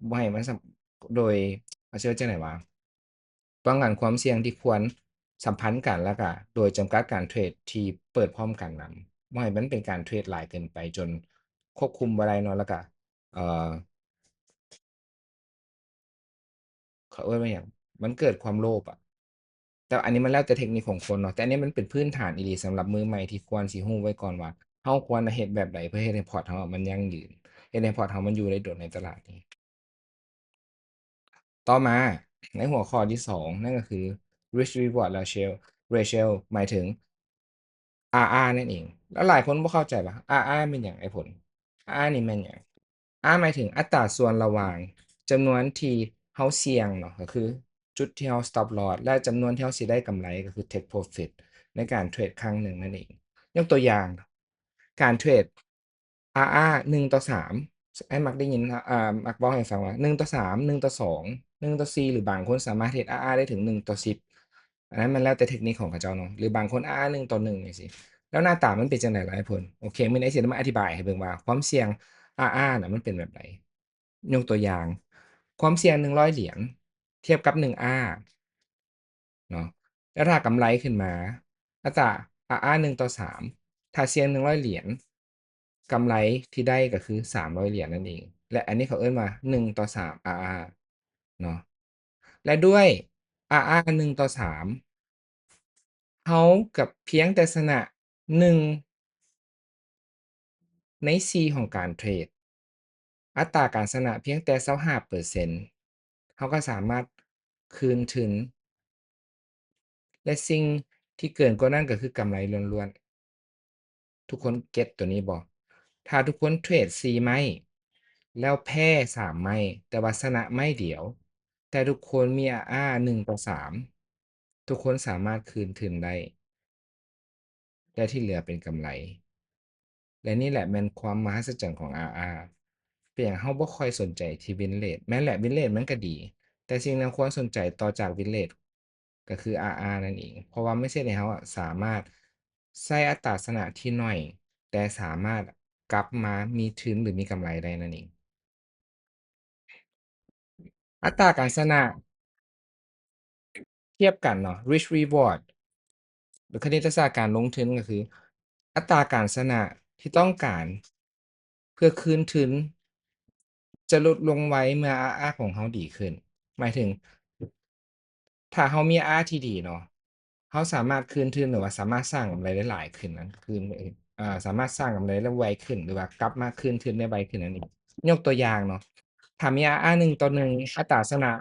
ບໍ່ໃຫ້ມັນສຳ ໂດຍ ເຂົາເອີ້ນວ່າຈັ່ງໃດວະ ປ້ອງກັນຄວາມສ່ຽງທີ່ຄວນສຳພັນກັນ ແລ້ວກະໂດຍຈຳກັດການເທຣດທີ່ເປີດພ້ອມກັນນຳ ບໍ່ໃຫ້ມັນເປັນການເທຣດຫຼາຍເກີນໄປຈົນຄວບຄຸມບໍ່ໄດ້ເນາະ ແລ້ວກະ ເອີ ເຂົາເອີ້ນວ່າຫຍັງ ມັນເກີດຄວາມໂລບອະ. ແຕ່ອັນນີ້ມັນແລ້ວແຕ່ເທັກນິກຂອງຄົນເນາະ ແຕ່ອັນນີ້ມັນເປັນພື້ນຖານອີ່ຫຼີສຳລັບມືໃໝ່ທີ່ຄວນຊິຮູ້ໄວ້ກ່ອນວ່າ ເຮົາຄວນເຮັດແບບໃດເພື່ອເຮັດໃຫ້ພອດເຮົາມັນຢັ້ງຢືນ ເຮັດໃຫ້ພອດເຮົາມັນຢູ່ໄດ້ດົນໃນຕະຫຼາດນີ້. ຕໍ່ມາໃນຫົວຂໍ້ທີສອງ ນັ້ນກໍຄື Risk Reward Ratio Ratio ໝາຍເຖິງ ອາອາ ນັ້ນເອງ. ແລ້ວຫຼາຍຄົນບໍ່ເຂົ້າໃຈວ່າ ອາອາ ແມ່ນຫຍັງ ໄອ້ຜົນ? ອາອາ ນີ້ແມ່ນຫຍັງ? ອາອາ ໝາຍເຖິງອັດຕາສ່ວນລະຫວ່າງຈຳນວນທີ່ເຮົາສ່ຽງເນາະ ກໍຄືຈຸດທີ່ເຮົາ stop loss ແລະ ຈຳນວນທີ່ເຮົາຊິໄດ້ກຳໄລ ກໍຄື take profit ໃນການເທຣດຄັ້ງໜຶ່ງນັ້ນເອງ. ຍົກຕົວຢ່າງ ການເທຣດ ອາອາ ໜຶ່ງຕໍ່ສາມ ອ້າຍມັກໄດ້ຍິນ ອາ ມັກເວົ້າໃຫ້ຟັງວ່າ ໜຶ່ງຕໍ່ສາມ ໜຶ່ງຕໍ່ສອງ ໜຶ່ງຕໍ່ສີ່ ຫຼື ບາງຄົນສາມາດເຮັດ ອາອາ ໄດ້ເຖິງໜຶ່ງຕໍ່ສິບ ອັນນັ້ນມັນແລ້ວແຕ່ເທັກນິກຂອງເຂົາເຈົ້າເນາະ ຫຼື ບາງຄົນ ອາອາ ໜຶ່ງຕໍ່ໜຶ່ງ ຈັ່ງຊີ້. ແລ້ວໜ້າຕາມັນເປັນຈັ່ງໃດລະ ອ້າຍຜົນ? ໂອເຄ ມື້ນີ້ຊິມາອະທິບາຍໃຫ້ເບິ່ງວ່າ ຄວາມສ່ຽງ ອາອາ ນະ ມັນເປັນແບບໃດ. ຍົກຕົວຢ່າງ ຄວາມສ່ຽງໜຶ່ງຮ້ອຍຫຼຽນ ທຽບກັບໜຶ່ງອາ ເນາະ ແລ້ວຖ້າກຳໄລຂຶ້ນມາ ອັດຕາ ອາອາ ໜຶ່ງຕໍ່ສາມ ຖ້າສ່ຽງໜຶ່ງຮ້ອຍຫຼຽນ ກຳໄລທີ່ໄດ້ກໍຄືສາມຮ້ອຍຫຼຽນນັ້ນເອງ ແລະ ອັນນີ້ເຂົາເອີ້ນວ່າໜຶ່ງຕໍ່ສາມ ອາອາ ເນາະ ແລະ ດ້ວຍ ອາອາ ໜຶ່ງຕໍ່ສາມ ເຮົາກັບພຽງແຕ່ຊະນະໜຶ່ງໃນສີ່ຂອງການເທຣດ ອັດຕາການຊະນະພຽງແຕ່ຊາວຫ້າເປີເຊັນ ເຮົາກໍສາມາດຄືນທຶນ ແລະ ສິ່ງທີ່ເກີນກວ່ານັ້ນກໍຄືກຳໄລລ້ວນໆ. ທຸກຄົນເກັດໂຕນີ້ບໍ່? ຖ້າທຸກຄົນເທຣດສີ່ໄມ້ ແລ້ວແພ້ສາມໄມ້ ແຕ່ວ່າຊະນະໄມ້ດຽວ ແຕ່ທຸກຄົນມີ ອາອາ ໜຶ່ງຕໍ່ສາມ ທຸກຄົນສາມາດຄືນທຶນໄດ້ ແລະ ທີ່ເຫຼືອເປັນກຳໄລ. ແລະ ນີ້ແຫຼະແມ່ນຄວາມມະຫັດສະຈັນຂອງ ອາອາ. ເປັນຫຍັງເຮົາບໍ່ຄ່ອຍສົນໃຈທີ່ win rate? ແມ່ນແຫຼະ win rate ມັນກໍດີ, ແຕ່ສິ່ງທີ່ເຮົາຄວນສົນໃຈຕໍ່ຈາກ win rate ກໍຄື ອາອາ ນັ້ນເອງ, ເພາະວ່າມັນເຮັດໃຫ້ເຮົາອະສາມາດໃຊ້ອັດຕາຊະນະທີ່ໜ້ອຍ ແຕ່ສາມາດກັບມາມີທຶນ ຫຼື ມີກຳໄລໄດ້ນັ້ນເອງ. ອັດຕາການຊະນະ ທຽບກັນເນາະ risk reward ຫຼື ຄະນິດຕະສາດການລົງທຶນ ກໍຄື ອັດຕາການຊະນະທີ່ຕ້ອງການເພື່ອຄືນທຶນ ຈະຫຼຸດລົງໄວເມື່ອ ອາອາ ຂອງເຮົາດີຂຶ້ນ. ໝາຍເຖິງ ຖ້າເຮົາມີ ອາອາ ທີ່ດີເນາະ ເຮົາສາມາດຄືນທຶນ ຫຼືວ່າສາມາດສ້າງກຳໄລໄດ້ຫຼາຍຂຶ້ນນັ້ນ ຄື ເອີ ສາມາດສ້າງກຳໄລໄດ້ໄວຂຶ້ນ ຫຼືວ່າກັບມາຄືນທຶນໄດ້ໄວຂຶ້ນນັ້ນເອງ. ຍົກຕົວຢ່າງເນາະ ຖ້າມີ ອາອາ ໜຶ່ງຕໍ່ໜຶ່ງ ອັດຕາຊະນະ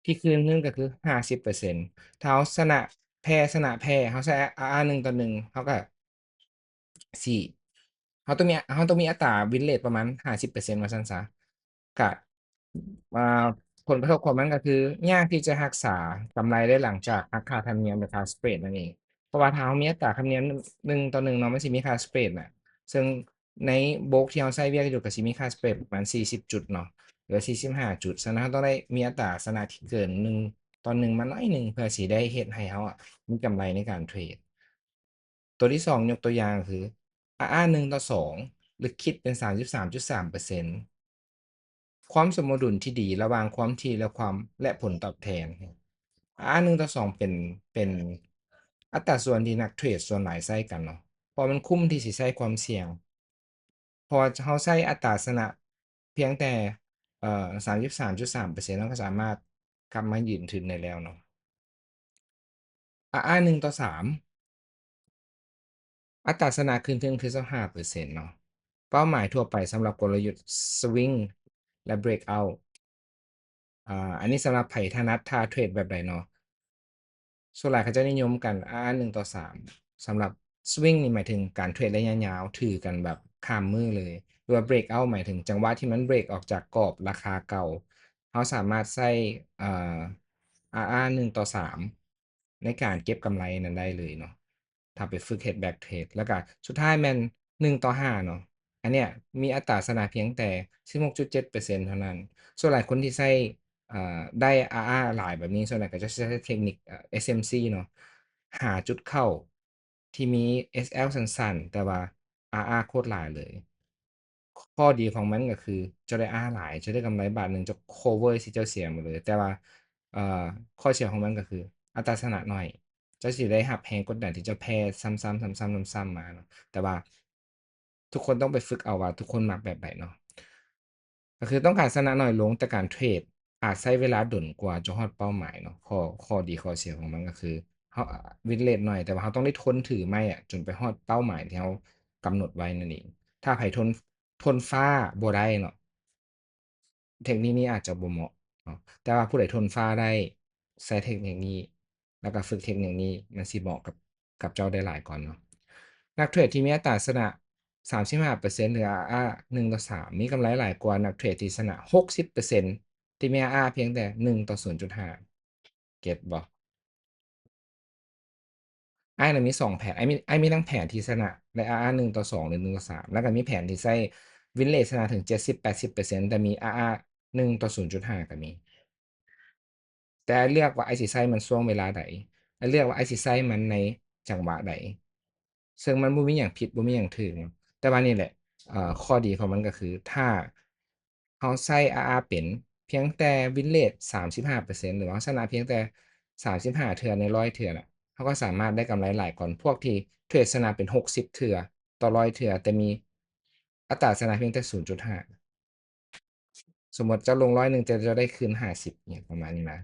ທີ່ຄືນໜຶ່ງກໍຄືຫ້າສິບເປີເຊັນ. ຖ້າເຮົາຊະນະແພ້ ຊະນະແພ້ ເຮົາໃຊ້ອາອາໜຶ່ງຕໍ່ໜຶ່ງ ເຮົາກໍ ສີ່ ເຮົາຕ້ອງມີ ເຮົາຕ້ອງມີອັດຕາວິນເຣດປະມານຫ້າສິບເປີເຊັນວ່າຊັ້ນຊະ. ກະ ອ່າ ຜົນກະທົບຂອງມັນກໍຄື ຍາກທີ່ຈະຮັກສາກຳໄລໄດ້ຫຼັງຈາກຫັກຄ່າທຳນຽມ ຫຼື ຄ່າສະເປຣດນັ້ນເອງ. ເພາະວ່າຖ້າເຮົາມີອັດຕາທຳນຽມໜຶ່ງຕໍ່ໜຶ່ງເນາະ ມັນຊິມີຄ່າສະເປຣດນະ ເຊິ່ງໃນໂບກທີ່ເຮົາໃຊ້ວຽກຢູ່ກໍຊິມີຄ່າສະເປຣດປະມານສີ່ສິບຈຸດເນາະ ຫຼືວ່າສີ່ສິບຫ້າຈຸດ. ສະນັ້ນເຮົາຕ້ອງໄດ້ມີອັດຕາຊະນະທີ່ເກີນໜຶ່ງຕໍ່ໜຶ່ງມາໜ້ອຍໜຶ່ງ ເພື່ອຊິໄດ້ເຮັດໃຫ້ເຮົາອະມີກຳໄລໃນການເທຣດ. ຕົວທີສອງ ຍົກຕົວຢ່າງຄື ອາອາໜຶ່ງຕໍ່ສອງ ຫຼື ຄິດເປັນສາມສິບສາມຈຸດສາມເປີເຊັນ ຄວາມສົມດຸນທີ່ດີລະຫວ່າງຄວາມຖີ່ ແລະ ຄວາມ ແລະ ຜົນຕອບແທນ. ອາອາໜຶ່ງຕໍ່ສອງ ເປັນ ເປັນອັດຕາສ່ວນທີ່ນັກເທຣດສ່ວນຫຼາຍໃຊ້ກັນເນາະ ເພາະມັນຄຸ້ມທີ່ຊິໃຊ້ຄວາມສ່ຽງ. ເພາະວ່າເຮົາໃຊ້ອັດຕາຊະນະພຽງແຕ່ ເອີ ສາມສິບສາມຈຸດສາມເປີເຊັນ ເຮົາກໍສາມາດກັບມາຢືນທຶນໄດ້ແລ້ວເນາະ. ອາອາໜຶ່ງຕໍ່ສາມ ອັດຕາຊະນະຄືນທຶນຄືຊາວຫ້າເປີເຊັນເນາະ. ເປົ້າໝາຍທົ່ວໄປສຳລັບກົນລະຍຸດສະວິງ ແລະ ເບຣກເອົາ. ອາ ອັນນີ້ສຳລັບໃຜຖະໜັດທ່າເທຣດແບບໃດເນາະ. ສ່ວນຫຼາຍເຂົາເຈົ້ານິຍົມກັນ ອາອາໜຶ່ງຕໍ່ສາມ ສຳລັບສະວິງນີ້ໝາຍເຖິງການເທຣດໄລຍະຍາວ ຖືກັນແບບຂ້າມມື້ເລີຍ ຫຼືວ່າເບຣກເອົາ ໝາຍເຖິງຈັງຫວະທີ່ມັນເບຣກອອກຈາກກອບລາຄາເກົ່າ ເຮົາສາມາດໃຊ້ ອາ ອາອາໜຶ່ງຕໍ່ສາມ ໃນການເກັບກຳໄລນັ້ນໄດ້ເລີຍເນາະ ຖ້າໄປຝຶກເຮັດແບັກເທຣດ. ແລ້ວກະສຸດທ້າຍແມ່ນໜຶ່ງຕໍ່ຫ້າເນາະ. ອັນເນີ້ຍມີອັດຕາຊະນະພຽງແຕ່ສິບຫົກຈຸດເຈັດເປີເຊັນເທົ່ານັ້ນ. ສ່ວນຫຼາຍຄົນທີ່ໃຊ້ ອາ ໄດ້ອາອາຫຼາຍແບບນີ້ ສ່ວນຫຼາຍກໍຈະໃຊ້ເທັກນິກ ເອີ ເອັສເອັມຊີເນາະ ຫາຈຸດເຂົ້າທີ່ມີເອສແອລສັ້ນໆ ແຕ່ວ່າອາອາໂຄດຫຼາຍເລີຍ. ຂໍ້ດີຂອງມັນກໍຄືເຈົ້າໄດ້ອາອາຫຼາຍ ເຈົ້າໄດ້ກຳໄລບາດໜຶ່ງ ເຈົ້າໂຄເວີທີ່ເຈົ້າເສຍໝົດເລີຍ. ແຕ່ວ່າ ເອີ ຂໍ້ເສຍຂອງມັນກໍຄືອັດຕາຊະນະໜ້ອຍ ເຈົ້າຊິໄດ້ຮັບແຮງກົດດັນທີ່ເຈົ້າແພ້ຊ້ຳໆ ຊ້ຳໆ ຊ້ຳໆມາເນາະ. ແຕ່ວ່າທຸກຄົນຕ້ອງໄປຝຶກເອົາວ່າທຸກຄົນມັກແບບໃດເນາະ. ກໍຄືຕ້ອງການຊະນະໜ້ອຍລົງ ແຕ່ການເທຣດອາດໃຊ້ເວລາດົນກວ່າຈະຮອດເປົ້າໝາຍເນາະ. ຂໍ້ ຂໍ້ດີຂໍ້ເສຍຂອງມັນກໍຄື ເຮົາ ວິນເຣດໜ້ອຍ ແຕ່ວ່າເຮົາຕ້ອງໄດ້ທົນຖືໄມ້ອະ ຈົນໄປຮອດເປົ້າໝາຍທີ່ເຮົາກຳນົດໄວ້ນັ້ນເອງ. ຖ້າໃຜທົນ ທົນຟ້າບໍ່ໄດ້ເນາະ ເທັກນິກນີ້ອາດຈະບໍ່ເໝາະເນາະ. ແຕ່ວ່າຜູ້ໃດທົນຟ້າໄດ້ ໃຊ້ເທັກນິກນີ້ ແລ້ວກໍຝຶກເທັກນິກນີ້ ມັນຊິເໝາະກັບ ກັບເຈົ້າໄດ້ຫຼາຍກ່ອນເນາະ. ນັກເທຣດທີ່ມີອັດຕາຊະນະສາມສິບຫ້າເປີເຊັນ ຫຼື ອາອາໜຶ່ງຕໍ່ສາມ ມີກຳໄລຫຼາຍກວ່ານັກເທຣດທີ່ຊະນະຫົກສິບເປີເຊັນ ທີ່ມີອາອາພຽງແຕ່ໜຶ່ງຕໍ່ສູນຈຸດຫ້າ. ເກັດບໍ່? ອ້າຍນະມີສອງແຜນ ອ້າຍມີ ອ້າຍມີທັງແຜນທີ່ຊະນະໄດ້ອາອາໜຶ່ງຕໍ່ສອງ ຫຼື ໜຶ່ງຕໍ່ສາມ ແລ້ວກໍມີແຜນທີ່ໃຊ້ວິນເຣດຊະນະເຖິງເຈັດສິບແປດສິບເປີເຊັນ ແຕ່ມີອາອາໜຶ່ງຕໍ່ສູນຈຸດຫ້າກໍມີ. ແຕ່ອ້າຍເລືອກວ່າອ້າຍຊິໃຊ້ມັນຊ່ວງເວລາໃດ ອ້າຍເລືອກວ່າອ້າຍຊິໃຊ້ມັນໃນຈັງຫວະໃດ ເຊິ່ງມັນບໍ່ມີຫຍັງຜິດ ບໍ່ມີຫຍັງຖືກ. ແຕ່ວ່ານີ້ແຫຼະ ເອີ ຂໍ້ດີຂອງມັນກໍຄື ຖ້າເຮົາໃຊ້ອາອາເປັນ ພຽງແຕ່ວິນເຣດສາມສິບຫ້າເປີເຊັນ ຫຼືວ່າເຮົາຊະນະພຽງແຕ່ສາມສິບຫ້າເທື່ອໃນຮ້ອຍເທື່ອນະ ເຮົາກໍສາມາດໄດ້ກຳໄລຫຼາຍກວ່າພວກທີ່ເທຣດຊະນະເປັນຫົກສິບເທື່ອຕໍ່ຮ້ອຍເທື່ອ ແຕ່ມີອັດຕາຊະນະພຽງແຕ່ສູນຈຸດຫ້າ. ສົມມຸດເຈົ້າລົງຮ້ອຍໜຶ່ງ ແຕ່ເຈົ້າໄດ້ຄືນຫ້າສິບ ຫຍັງປະມານນີ້ນະ.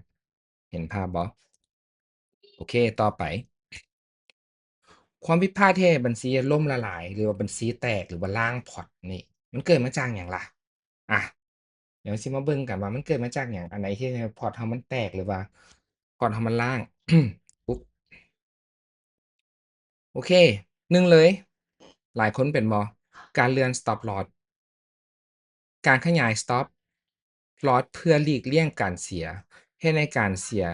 ເຫັນພາບບໍ່? ໂອເຄ ຕໍ່ໄປ ຄວາມຜິດພາດທີ່ເຮັດໃຫ້ບັນຊີລົ້ມລະລາຍ ຫຼືວ່າບັນຊີແຕກ ຫຼືວ່າລ້າງພອດນີ້ ມັນເກີດມາຈາກຫຍັງລະ? ອະ ດຽວຊິມາເບິ່ງກັນວ່າມັນເກີດມາຈາກຫຍັງ? ອັນໃດທີ່ເຮັດໃຫ້ພອດເຮົາມັນແຕກ ຫຼືວ່າພອດເຮົາມັນລ້າງ? ອຸບ ໂອເຄ ໜຶ່ງເລີຍ ຫຼາຍຄົນເປັນບໍ່? ການເລື່ອນ stop loss ການຂະຫຍາຍ stop loss ເພື່ອຫຼີກລ່ຽງການເສຍ ເຮັດໃຫ້ການເສຍ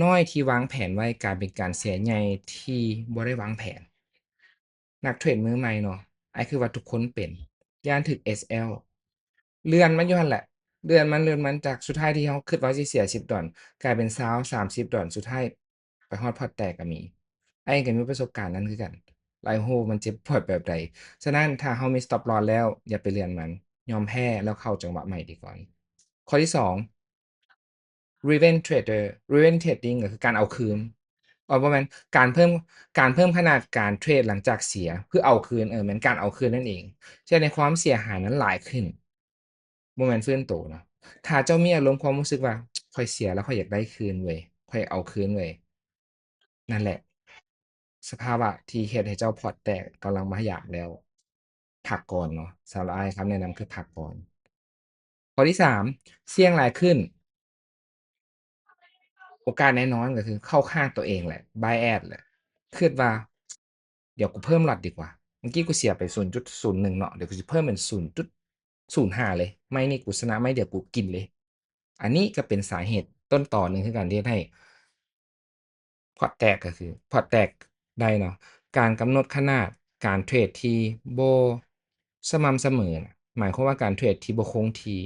ນ້ອຍທີ່ວາງແຜນໄວ້ ກາຍເປັນການເສຍໃຫຍ່ທີ່ບໍ່ໄດ້ວາງແຜນ. ນັກເທຣດມືໃໝ່ເນາະ ອ້າຍຄິດວ່າທຸກຄົນເປັນ ຢ້ານຖືກ ເອສແອລ ເລື່ອນມັນຢູ່ຫັ້ນແຫຼະ ເລື່ອນມັນ ເລື່ອນມັນ ຈາກສຸດທ້າຍທີ່ເຮົາຄິດວ່າຊິເສຍສິບດອນ ກາຍເປັນຊາວ ສາມສິບດອນ ສຸດທ້າຍໄປຮອດພອດແຕກກໍມີ. ອ້າຍກໍມີປະສົບການນັ້ນຄືກັນ ອ້າຍຮູ້ວ່າມັນເຈັບປວດແບບໃດ. ສະນັ້ນ ຖ້າເຮົາມີ stop loss ແລ້ວ ຢ່າໄປເລື່ອນມັນ ຍອມແພ້ແລ້ວເຂົ້າຈັງຫວະໃໝ່ດີກວ່າ. ຂໍ້ທີສອງ revenge trader revenge trading ກໍຄືການເອົາຄືນ ເອີ ບໍ່ແມ່ນ ການເພີ່ມ ການເພີ່ມຂະໜາດການເທຣດຫຼັງຈາກເສຍ ເພື່ອເອົາຄືນ ເອີ ແມ່ນການເອົາຄືນນັ້ນເອງ ເຮັດໃຫ້ຄວາມເສຍຫາຍນັ້ນຫຼາຍຂຶ້ນ ບໍ່ແມ່ນຟື້ນໂຕເນາະ. ຖ້າເຈົ້າມີອາລົມຄວາມຮູ້ສຶກວ່າ ຂ້ອຍເສຍແລ້ວ ຂ້ອຍຢາກໄດ້ຄືນເວີຍ ຂ້ອຍເອົາຄືນເວີຍ ນັ້ນແຫຼະ ສະພາວະທີ່ເຮັດໃຫ້ເຈົ້າພອດແຕກກຳລັງມາຢາມແລ້ວ ພັກກ່ອນເນາະ. ສຳລັບອ້າຍ ຄຳແນະນຳຄືພັກກ່ອນ. ຂໍ້ທີສາມ ສ່ຽງຫຼາຍຂຶ້ນ. ກາດແນ່ນອນກໍຄືເຂົ້າຂ້າງຕົວເອງແຫຼະ bias ແຫຼະ ຄິດວ່າ ດຽວກູເພີ່ມລັອດດີກວ່າ ເມື່ອກີ້ກູເສຍໄປສູນຈຸດສູນໜຶ່ງເນາະ ດຽວກູຊິເພີ່ມເປັນສູນຈຸດສູນຫ້າເລີຍ ໄມ້ນີ້ກູຊະນະ ໄມ້ດຽວກູກິນເລີຍ. ອັນນີ້ກໍເປັນສາເຫດຕົ້ນຕໍໜຶ່ງຄືກັນທີ່ເຮັດໃຫ້ ພອດແຕກກໍຄື ພອດແຕກໄດ້ເນາະ ການກຳນົດຂະໜາດການເທຣດທີ່ບໍ່ສະໝ່ຳສະເໝີນະ ໝາຍຄວາມວ່າການເທຣດທີ່ບໍ່ຄົງທີ່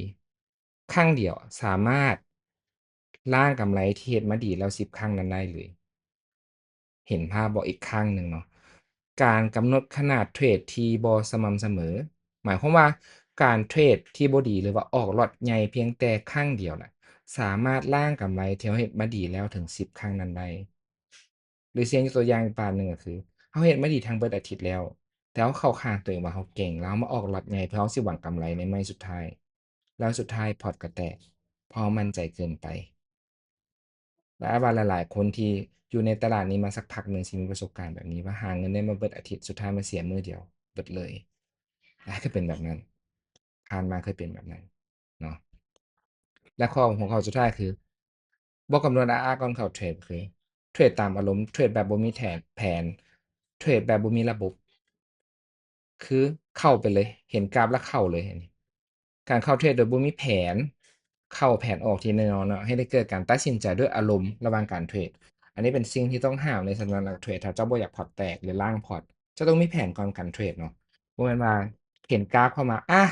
ຄັ້ງດຽວສາມາດລ້າງກຳໄລທີ່ເຮັດມາດີແລ້ວສິບຄັ້ງນັ້ນໄດ້ເລີຍ. ເຫັນພາບບໍ່? ອີກຄັ້ງໜຶ່ງເນາະ ການກຳນົດຂະໜາດເທຣດທີ່ບໍ່ສະໝ່ຳສະເໝີ ໝາຍຄວາມວ່າການເທຣດທີ່ບໍ່ດີ ຫຼືວ່າອອກລັອດໃຫຍ່ພຽງແຕ່ຄັ້ງດຽວນະ ສາມາດລ້າງກຳໄລທີ່ເຮົາເຮັດມາດີແລ້ວເຖິງສິບຄັ້ງນັ້ນໄດ້. ຫຼືເຊັ່ນ ຍົກຕົວຢ່າງອີກປານໜຶ່ງກໍຄື ເຮົາເຮັດມາດີທັງເບິດອາທິດແລ້ວ ແຕ່ເຮົາເຂົ້າຂ້າງຕົວເອງວ່າເຮົາເກັ່ງ ແລ້ວເຮົາມາອອກລັອດໃຫຍ່ເພື່ອເຮົາຊິຫວັງກຳໄລໃນໄມ້ສຸດທ້າຍ ແລ້ວສຸດທ້າຍພອດກໍແຕກ ເພາະເຮົາໝັ້ນໃຈເກີນໄປ. ແລະ ອ້າຍວ່າຫຼາຍໆຄົນທີ່ຢູ່ໃນຕະຫຼາດນີ້ມາສັກພັກໜຶ່ງ ຊິມີປະສົບການແບບນີ້ ວ່າຫາເງິນໄດ້ມາເບິດອາທິດ ສຸດທ້າຍມາເສຍມື້ດຽວເບິດເລີຍ. ອ້າຍກໍເປັນແບບນັ້ນ ຜ່ານມາເຄີຍເປັນແບບນັ້ນເນາະ. ແລະ ຂໍ້ ຫົວຂໍ້ສຸດທ້າຍຄື ບໍ່ກຳນົດ RR ກ່ອນເຂົ້າເທຣດ ຄືເທຣດຕາມອາລົມ ເທຣດແບບບໍ່ມີແຜນ ເທຣດແບບບໍ່ມີລະບົບ ຄືເຂົ້າໄປເລີຍ ເຫັນກາບແລ້ວເຂົ້າເລີຍ. ອັນນີ້ ການເຂົ້າເທຣດໂດຍບໍ່ມີແຜນເຂົ້າແຜນອອກທີ່ແນ່ນອນເນາະ ເຮັດໃຫ້ເກີດການຕັດສິນໃຈດ້ວຍອາລົມລະຫວ່າງການເທຣດ. ອັນນີ້ເປັນສິ່ງທີ່ຕ້ອງຫ້າມເລີຍ ສຳລັບນັກເທຣດ. ຖ້າເຈົ້າບໍ່ຢາກພອດແຕກ ຫຼືລ້າງພອດ ເຈົ້າຕ້ອງມີແຜນກ່ອນການເທຣດເນາະ. ບໍ່ແມ່ນວ່າເຫັນກາບເຂົ້າມາ ອາ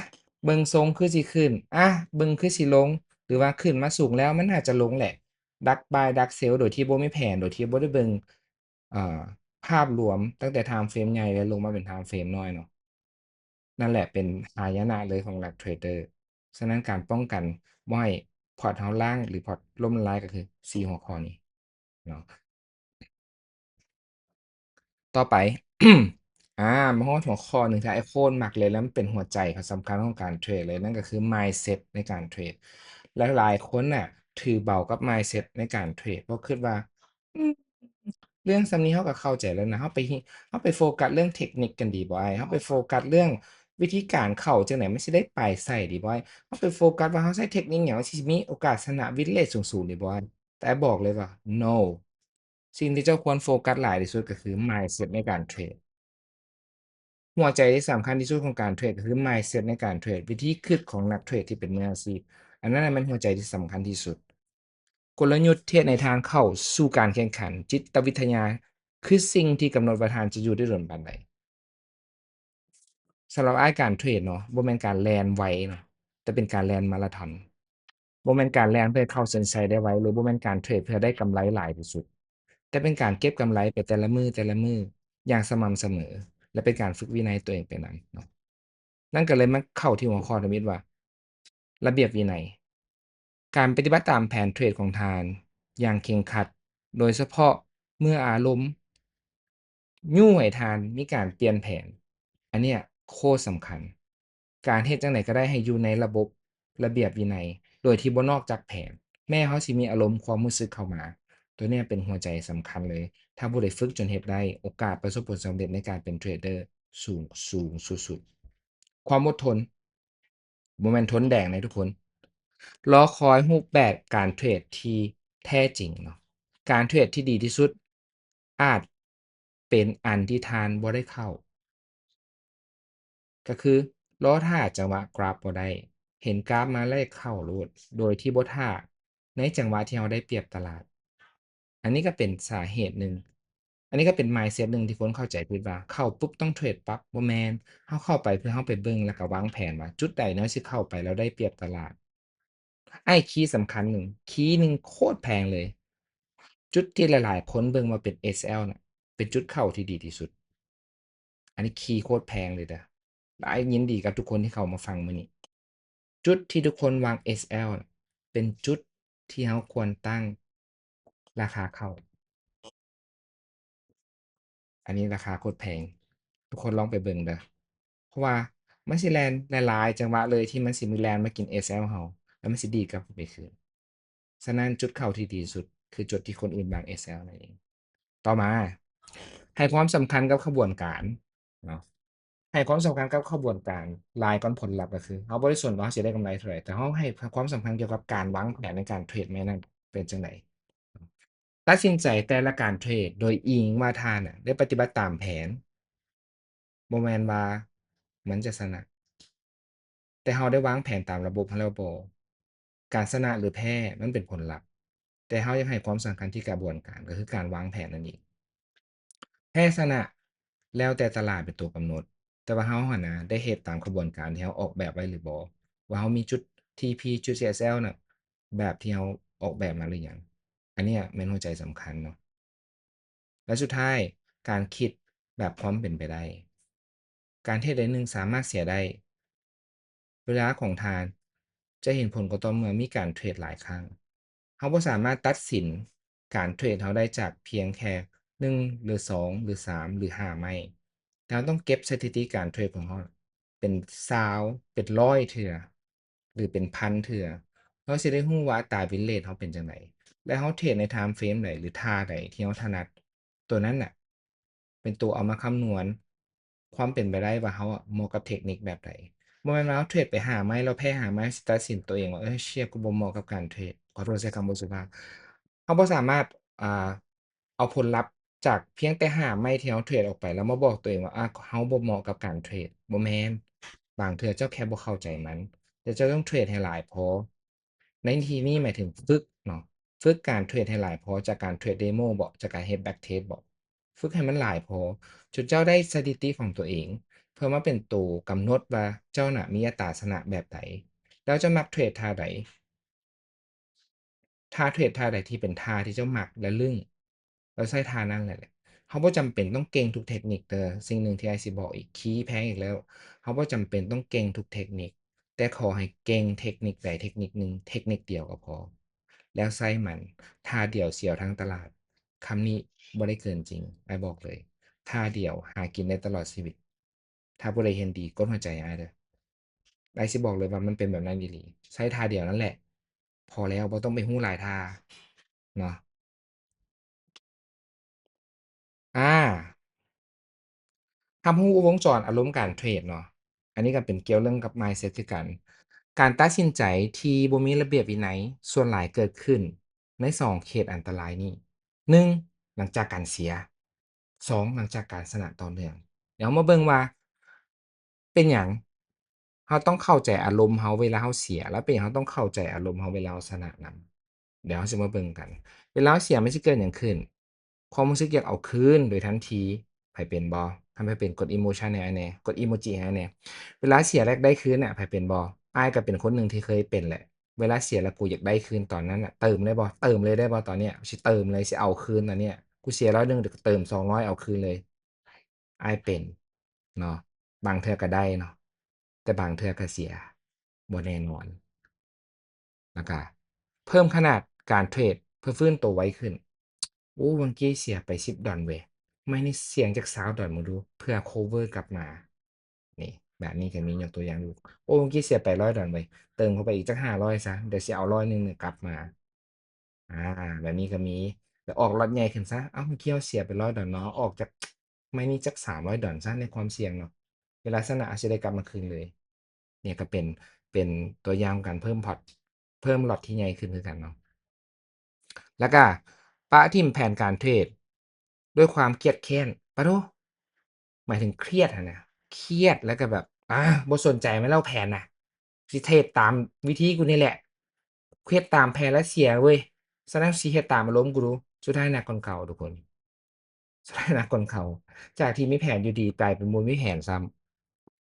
ເບິ່ງຊົງຄືຊິຂຶ້ນ ອາ ເບິ່ງຄືຊິລົງ ຫຼືວ່າຂຶ້ນມາສູງແລ້ວ ມັນໜ້າຈະລົງແຫຼະ ດັກບາຍ ດັກເຊວ ໂດຍທີ່ບໍ່ມີແຜນ ໂດຍທີ່ບໍ່ໄດ້ເບິ່ງ ເອີ ພາບລວມຕັ້ງແຕ່ທາມເຟຣມໃຫຍ່ ແລະ ລົງມາເປັນທາມເຟຣມນ້ອຍເນາະ. ນັ້ນແຫຼະເປັນຫາຍະນະເລີຍຂອງນັກເທຣດເດີ. ສະນັ້ນການປ້ອງກັນບໍ່ໃຫ້ພອດເຮົາລ້າງ ຫຼື ພອດລົ້ມລາຍ ກໍຄືສີ່ຫົວຂໍ້ນີ້ເນາະ. ຕໍ່ໄປ ອາ ມາຮອດຫົວຂໍ້ໜຶ່ງທີ່ອ້າຍໂຄດມັກເລີຍ ແລະ ມັນເປັນຫົວໃຈສຳຄັນຂອງການເທຣດເລີຍ ນັ້ນກໍຄື mindset ໃນການເທຣດ. ຫຼາຍໆຄົນນະຖືເບົາກັບ mindset ໃນການເທຣດ ເພາະຄິດວ່າ ອືມ ເລື່ອງສ່ຳນີ້ເຮົາກໍເຂົ້າໃຈແລ້ວນະ ເຮົາໄປ ເຮົາໄປໂຟກັສເລື່ອງເທັກນິກກັນດີບໍ່ອ້າຍ? ເຮົາໄປໂຟກັສເລື່ອງວິທີການເຂົ້າຈັ່ງໃດມັນຊິໄດ້ປາຍໃສດີບໍ່ອ້າຍ? ເຮົາໄປໂຟກັສວ່າເຮົາໃຊ້ເທັກນິກຫຍັງມັນຊິມີໂອກາດຊະນະ win rate ສູງໆ ດີບໍ່ອ້າຍ? ແຕ່ບອກເລີຍວ່າ no ສິ່ງທີ່ເຈົ້າຄວນໂຟກັສຫຼາຍທີ່ສຸດກໍຄື mindset ໃນການເທຣດ. ຫົວໃຈທີ່ສຳຄັນທີ່ສຸດຂອງການເທຣດກໍຄື mindset ໃນການເທຣດ ວິທີຄິດຂອງນັກເທຣດທີ່ເປັນມືອາຊີບ. ອັນນັ້ນແມ່ນຫົວໃຈທີ່ສຳຄັນທີ່ສຸດ. ກົນລະຍຸດທີ່ເຮັດໃຫ້ທ່ານເຂົ້າສູ່ການແຂ່ງຂັນ, ຈິດຕະວິທະຍາ ຄືສິ່ງທີ່ກຳນົດວ່າທ່ານຈະຢູ່ໄດ້ດົນປານໃດ. ສຳລັບອ້າຍການເທຣດເນາະ ບໍ່ແມ່ນການແລ່ນໄວເນາະ ແຕ່ເປັນການແລ່ນມາລາທອນ. ບໍ່ແມ່ນການແລ່ນເພື່ອເຂົ້າເສັ້ນໄຊໄດ້ໄວ ຫຼື ບໍ່ແມ່ນການເທຣດເພື່ອໄດ້ກຳໄລຫຼາຍທີ່ສຸດ ແຕ່ເປັນການເກັບກຳໄລໄປແຕ່ລະມື້ ແຕ່ລະມື້ຢ່າງສະໝ່ຳສະເໝີ ແລະ ເປັນການຝຶກວິໄນຕົວເອງໄປນຳເນາະ. ນັ້ນກໍເລີຍມາເຂົ້າທີ່ຫົວຂໍ້ທຳອິດວ່າ ລະບຽບວິໄນ. ການປະຕິບັດຕາມແຜນເທຣດຂອງທ່ານຢ່າງເຄັ່ງຄັດ ໂດຍສະເພາະເມື່ອອາລົມ ຍູ້ໃຫ້ທ່ານມີການປ່ຽນແຜນ. ອັນເນີ້ຍໂຄດສຳຄັນ. ການເຮັດຈັ່ງໃດກໍໄດ້ໃຫ້ຢູ່ໃນລະບົບລະບຽບວິໄນ ໂດຍທີ່ບໍ່ນອກຈາກແຜນ. ແມ້ເຮົາຊິມີອາລົມຄວາມຮູ້ສຶກເຂົ້າມາ, ຕົວເນີ້ຍເປັນຫົວໃຈສຳຄັນເລີຍ. ຖ້າຜູ້ໃດຝຶກຈົນເຮັດໄດ້, ໂອກາດປະສົບຜົນສຳເລັດໃນການເປັນເທຣດເດີສູງ, ສູງສຸດໆ. ຄວາມອົດທົນ. ບໍ່ແມ່ນທົນແດງໃດທຸກຄົນ. ລໍຄອຍຮູບແບບການເທຣດທີ່ແທ້ຈິງເນາະ. ການເທຣດທີ່ດີທີ່ສຸດອາດເປັນອັນທີ່ທ່ານບໍ່ໄດ້ເຂົ້າ. ກໍຄືລໍຖ້າຈັງຫວະກຣາຟບໍ່ໄດ້. ເຫັນກຣາຟມາແລ້ວເຂົ້າໂລດ ໂດຍທີ່ບໍ່ຖ້າ ໃນຈັງຫວະທີ່ເຮົາໄດ້ປຽບຕະຫຼາດ. ອັນນີ້ກໍເປັນສາເຫດໜຶ່ງ. ອັນນີ້ກໍເປັນ mindset ໜຶ່ງທີ່ຄົນເຂົ້າໃຈຜິດວ່າ ເຂົ້າປຸບຕ້ອງເທຣດປັບ. ບໍ່ແມ່ນ. ເຮົາເຂົ້າໄປເພື່ອເຮົາໄປເບິ່ງ ແລ້ວກໍວາງແຜນວ່າຈຸດໃດເຮົາຊິເຂົ້າໄປແລ້ວໄດ້ປຽບຕະຫຼາດ. ອ້າຍ ຄີສຳຄັນໜຶ່ງ, ຄີໜຶ່ງໂຄດແພງເລີຍ. ຈຸດທີ່ຫຼາຍໆຄົນເບິ່ງວ່າເປັນ ເອສແອລ ນະ ເປັນຈຸດເຂົ້າທີ່ດີທີ່ສຸດ. ອັນນີ້ຄີໂຄດແພງເລີຍເດີ. ແລະ ອ້າຍຍິນດີກັບທຸກຄົນທີ່ເຂົ້າມາຟັງມື້ນີ້. ຈຸດທີ່ທຸກຄົນວາງ ເອສແອລ ເປັນຈຸດທີ່ເຮົາຄວນຕັ້ງລາຄາເຂົ້າ. ອັນນີ້ລາຄາໂຄດແພງ. ທຸກຄົນລອງໄປເບິ່ງເດີ. ເພາະວ່າມັນຊິແລ່ນຫຼາຍໆຈັງຫວະເລີຍ ທີ່ມັນຊິມີແລ່ນມາກິນ ເອສແອລ ເຮົາ ແລ້ວມັນຊິດີດກັບໄປຄືນ. ສະນັ້ນຈຸດເຂົ້າທີ່ດີທີ່ສຸດ ຄືຈຸດທີ່ຄົນອື່ນວາງ ເອສແອລ ນັ້ນເອງ. ຕໍ່ມາ ໃຫ້ຄວາມສຳຄັນກັບຂະບວນການເນາະ. ໃຫ້ຄວາມສຳຄັນກັບຂະບວນການຫຼາຍກ່ອນຜົນລັບ. ກໍຄືເຮົາບໍ່ໄດ້ສົນວ່າເຮົາຊິໄດ້ກຳໄລເທົ່າໃດ, ແຕ່ເຮົາໃຫ້ຄວາມສຳຄັນກ່ຽວກັບການວາງແຜນໃນການເທຣດແມ່ນນັ້ນເປັນຈັ່ງໃດ. ຕັດສິນໃຈແຕ່ລະການເທຣດໂດຍອີງວ່າທ່ານນະໄດ້ປະຕິບັດຕາມແຜນ, ບໍ່ແມ່ນວ່າມັນຈະຊະນະ, ແຕ່ເຮົາໄດ້ວາງແຜນຕາມລະບົບຫັ້ນແລ້ວບໍ່? ການຊະນະ ຫຼື ແພ້ ມັນເປັນຜົນລັບ, ແຕ່ເຮົາຢາກໃຫ້ຄວາມສຳຄັນທີ່ກະບວນການ, ກໍຄືການວາງແຜນນັ້ນເອງ. ແພ້ຊະນະແລ້ວແຕ່ຕະຫຼາດເປັນຕົວກຳນົດ, ແຕ່ວ່າເຮົາຫັ້ນນະໄດ້ເຮັດຕາມຂະບວນການທີ່ເຮົາອອກແບບໄວ້ຫຼືບໍ່? ວ່າເຮົາມີຈຸດທີພີ ຈຸດຊີເອສແອລນະ ແບບທີ່ເຮົາອອກແບບມາຫຼືຍັງ? ອັນເນີ້ຍແມ່ນຫົວໃຈສຳຄັນເນາະ. ແລະ ສຸດທ້າຍ, ການຄິດແບບຄວາມເປັນໄປໄດ້. ການເທຣດໃດໜຶ່ງສາມາດເສຍໄດ້. ເວລາຂອງທ່ານຈະເຫັນຜົນກໍຕໍ່ເມື່ອມີການເທຣດຫຼາຍຄັ້ງ. ເຮົາບໍ່ສາມາດຕັດສິນການເທຣດເຮົາໄດ້ຈາກພຽງແຄ່ໜຶ່ງ ຫຼື ສອງ ຫຼື ສາມ ຫຼື ຫ້າໄມ້, ແຕ່ເຮົາຕ້ອງເກັບສະຖິຕິການເທຣດຂອງເຮົາເປັນຊາວ ເປັນຮ້ອຍເທື່ອ ຫຼື ເປັນພັນເທື່ອ, ເຮົາຊິໄດ້ຮູ້ວ່າອັດຕາວິນເຣດເຮົາເປັນຈັ່ງໃດ ແລະ ເຮົາເທຣດໃນທາມເຟຣມໃດ ຫຼື ທ່າໃດທີ່ເຮົາຖະໜັດ. ຕົວນັ້ນນະ ເປັນຕົວເອົາມາຄຳນວນຄວາມເປັນໄປໄດ້ວ່າເຮົາອະເໝາະກັບເທັກນິກແບບໃດ. ບໍ່ແມ່ນວ່າເຮົາເທຣດໄປຫ້າໄມ້ ແລ້ວແພ້ຫ້າໄມ້ ຊິຕັດສິນຕົວເອງວ່າ ເອີ ເຊຍ ກູບໍ່ເໝາະກັບການເທຣດ. ຂໍໂທດໃຊ້ຄຳບໍ່ສຸພາບ. ເຮົາບໍ່ສາມາດ ອ່າ ເອົາຜົນລັບຈາກພຽງແຕ່ຫ້າໄມ້ທີ່ເຮົາເທຣດອອກໄປ ແລ້ວມາບອກຕົວເອງວ່າ ອາ ເຮົາບໍ່ເໝາະກັບການເທຣດ. ບໍ່ແມ່ນ. ບາງເທື່ອເຈົ້າແຄ່ບໍ່ເຂົ້າໃຈມັນ, ແຕ່ເຈົ້າຕ້ອງເທຣດໃຫ້ຫຼາຍພໍ. ໃນທີ່ນີ້ໝາຍເຖິງຝຶກເນາະ, ຝຶກການເທຣດໃຫ້ຫຼາຍພໍ, ຈາກການເທຣດເດໂມບໍ, ຈາກການເຮັດແບັກເທສບໍ, ຝຶກໃຫ້ມັນຫຼາຍພໍ ຈົນເຈົ້າໄດ້ສະຖິຕິຂອງຕົວເອງ ເພື່ອມາເປັນໂຕກຳນົດວ່າເຈົ້ານະມີອັດຕາຊະນະແບບໃດ ແລ້ວເຈົ້າມັກເທຣດທ່າໃດ. ຖ້າເທຣດທ່າໃດທີ່ເປັນທ່າທີ່ເຈົ້າມັກ ແລະ ລຶ້ງ ແລ້ວໃຊ້ທ່ານັ້ນແຫຼະ. ເຮົາບໍ່ຈຳເປັນຕ້ອງເກັ່ງທຸກເທັກນິກເດີ້. ສິ່ງໜຶ່ງທີ່ອ້າຍຊິບອກອີກ, ຄີແພງອີກແລ້ວ, ເຮົາບໍ່ຈຳເປັນຕ້ອງເກັ່ງທຸກເທັກນິກ, ແຕ່ຂໍໃຫ້ເກັ່ງເທັກນິກໃດເທັກນິກໜຶ່ງ ເທັກນິກດຽວກໍພໍ ແລ້ວໃຊ້ມັນ. ທ່າດຽວສຽວທັງຕະຫຼາດ. ຄຳນີ້ບໍ່ໄດ້ເກີນຈິງ, ອ້າຍບອກເລີຍ. ທ່າດຽວຫາກິນໄດ້ຕະຫຼອດຊີວິດ. ຖ້າຜູ້ໃດເຫັນດີ ກົດຫົວໃຈໃຫ້ອ້າຍເດີ້. ອ້າຍຊິບອກເລີຍວ່າມັນເປັນແບບນັ້ນອີ່ຫຼີ. ໃຊ້ທ່າດຽວນັ້ນແຫຼະ ພໍແລ້ວ, ບໍ່ຕ້ອງໄປຮູ້ຫຼາຍທ່າເນາະ. ອາ ຮັບຮູ້ວົງຈອນອາລົມການເທຣດເນາະ. ອັນນີ້ກໍເປັນກ່ຽວເລື່ອງກັບມາຍເຊັດຄືກັນ. ການຕັດສິນໃຈທີ່ບໍ່ມີລະບຽບວິໄນສ່ວນຫຼາຍເກີດຂຶ້ນໃນສອງເຂດອັນຕະລາຍນີ້. ໜຶ່ງ ຫຼັງຈາກການເສຍ. ສອງ ຫຼັງຈາກການຊະນະຕໍ່ເນື່ອງ. ດຽວເຮົາມາເບິ່ງວ່າເປັນຫຍັງເຮົາຕ້ອງເຂົ້າໃຈອາລົມເຮົາເວລາເຮົາເສຍ ແລ້ວເປັນຫຍັງເຮົາຕ້ອງເຂົ້າໃຈອາລົມເຮົາເວລາເຮົາຊະນະນຳ. ດຽວເຮົາຊິມາເບິ່ງກັນ. ເວລາເຮົາເສຍມັນຊິເກີດຫຍັງຂຶ້ນ? ຄວາມຮູ້ສຶກຢາກເອົາຄືນໂດຍທັນທີ. ໃຜເປັນບໍ່? ໃຜເປັນ ກົດອີໂມຊັນໃຫ້ອ້າຍແດ່, ກົດອີໂມຈິໃຫ້ອ້າຍແດ່. ເວລາເສຍແລ້ວຢາກໄດ້ຄືນນະ, ໃຜເປັນບໍ່? ອ້າຍກໍເປັນຄົນໜຶ່ງທີ່ເຄີຍເປັນແຫຼະ. ເວລາເສຍແລ້ວກູຢາກໄດ້ຄືນຕອນນັ້ນນະ, ເຕີມໄດ້ບໍ່? ເຕີມເລີຍໄດ້ບໍ່? ຕອນເນີ້ຍຊິເຕີມເລີຍ, ຊິເອົາຄືນຕອນເນີ້ຍ. ກູເສຍຮ້ອຍໜຶ່ງ, ດຽວກູເຕີມສອງຮ້ອຍເອົາຄືນເລີຍ. ອ້າຍເປັນເນາະ, ບາງເທື່ອກໍໄດ້ເນາະ, ແຕ່ບາງເທື່ອກໍເສຍ, ບໍ່ແນ່ນອນ. ແລ້ວກະເພີ່ມຂະໜາດການເທຣດເພື່ອຟື້ນໂຕໄວຂຶ້ນ. ໂອ້ ເມື່ອກີ້ເສຍໄປສິບດອນເວີຍ, ໄມ້ນີ້ສ່ຽງຈັກຊາວດອນເບິ່ງດູ ເພື່ອໂຄເວີກັບມາ. ນີ້ ແບບນີ້ກໍມີ, ຍົກຕົວຢ່າງດູ. ໂອ້ ເມື່ອກີ້ເສຍໄປຮ້ອຍດອນເວີຍ, ເຕີມເຂົ້າໄປອີກຈັກຫ້າຮ້ອຍຊະ, ດຽວຊິເອົາຮ້ອຍໜຶ່ງນີ້ກັບມາ. ອາ ແບບນີ້ກໍມີ. ແລ້ວອອກລັອດໃຫຍ່ຂຶ້ນຊະ. ເອົ້າ ເມື່ອກີ້ເຮົາເສຍໄປຮ້ອຍດອນເນາະ, ອອກຈາກໄມ້ນີ້ຈັກສາມຮ້ອຍດອນຊະ ໃນຄວາມສ່ຽງເນາະ. ເວລາຊະນະ ອາດຊິໄດ້ກັບມາຄືນເລີຍ. ນີ້ກໍເປັນ, ເປັນຕົວຢ່າງຂອງການເພີ່ມພອດ, ເພີ່ມລັອດທີ່ໃຫຍ່ຂຶ້ນຄືກັນເນາະ. ແລ້ວກະປະຖິ້ມແຜນການເທຣດດ້ວຍຄວາມຄຽດແຄ້ນ. ປະໂທ ໝາຍເຖິງຄຽດຫັ້ນນະ, ຄຽດແລ້ວກໍແບບ ອາ ບໍ່ສົນໃຈມັນແລ້ວແຜນນະ, ຊິເທຣດຕາມວິທີກູນີ້ແຫຼະ, ເຮັດຕາມແຜນແລ້ວເສຍເວີຍ, ສະນັ້ນຊິເຮັດຕາມອາລົມກູດູ. ສຸດທ້າຍໜັກກວ່າເກົ່າທຸກຄົນ, ສຸດທ້າຍໜັກກວ່າເກົ່າ. ຈາກທີ່ມີແຜນຢູ່ດີ ກາຍເປັນບໍ່ມີແຜນຊ້ຳ.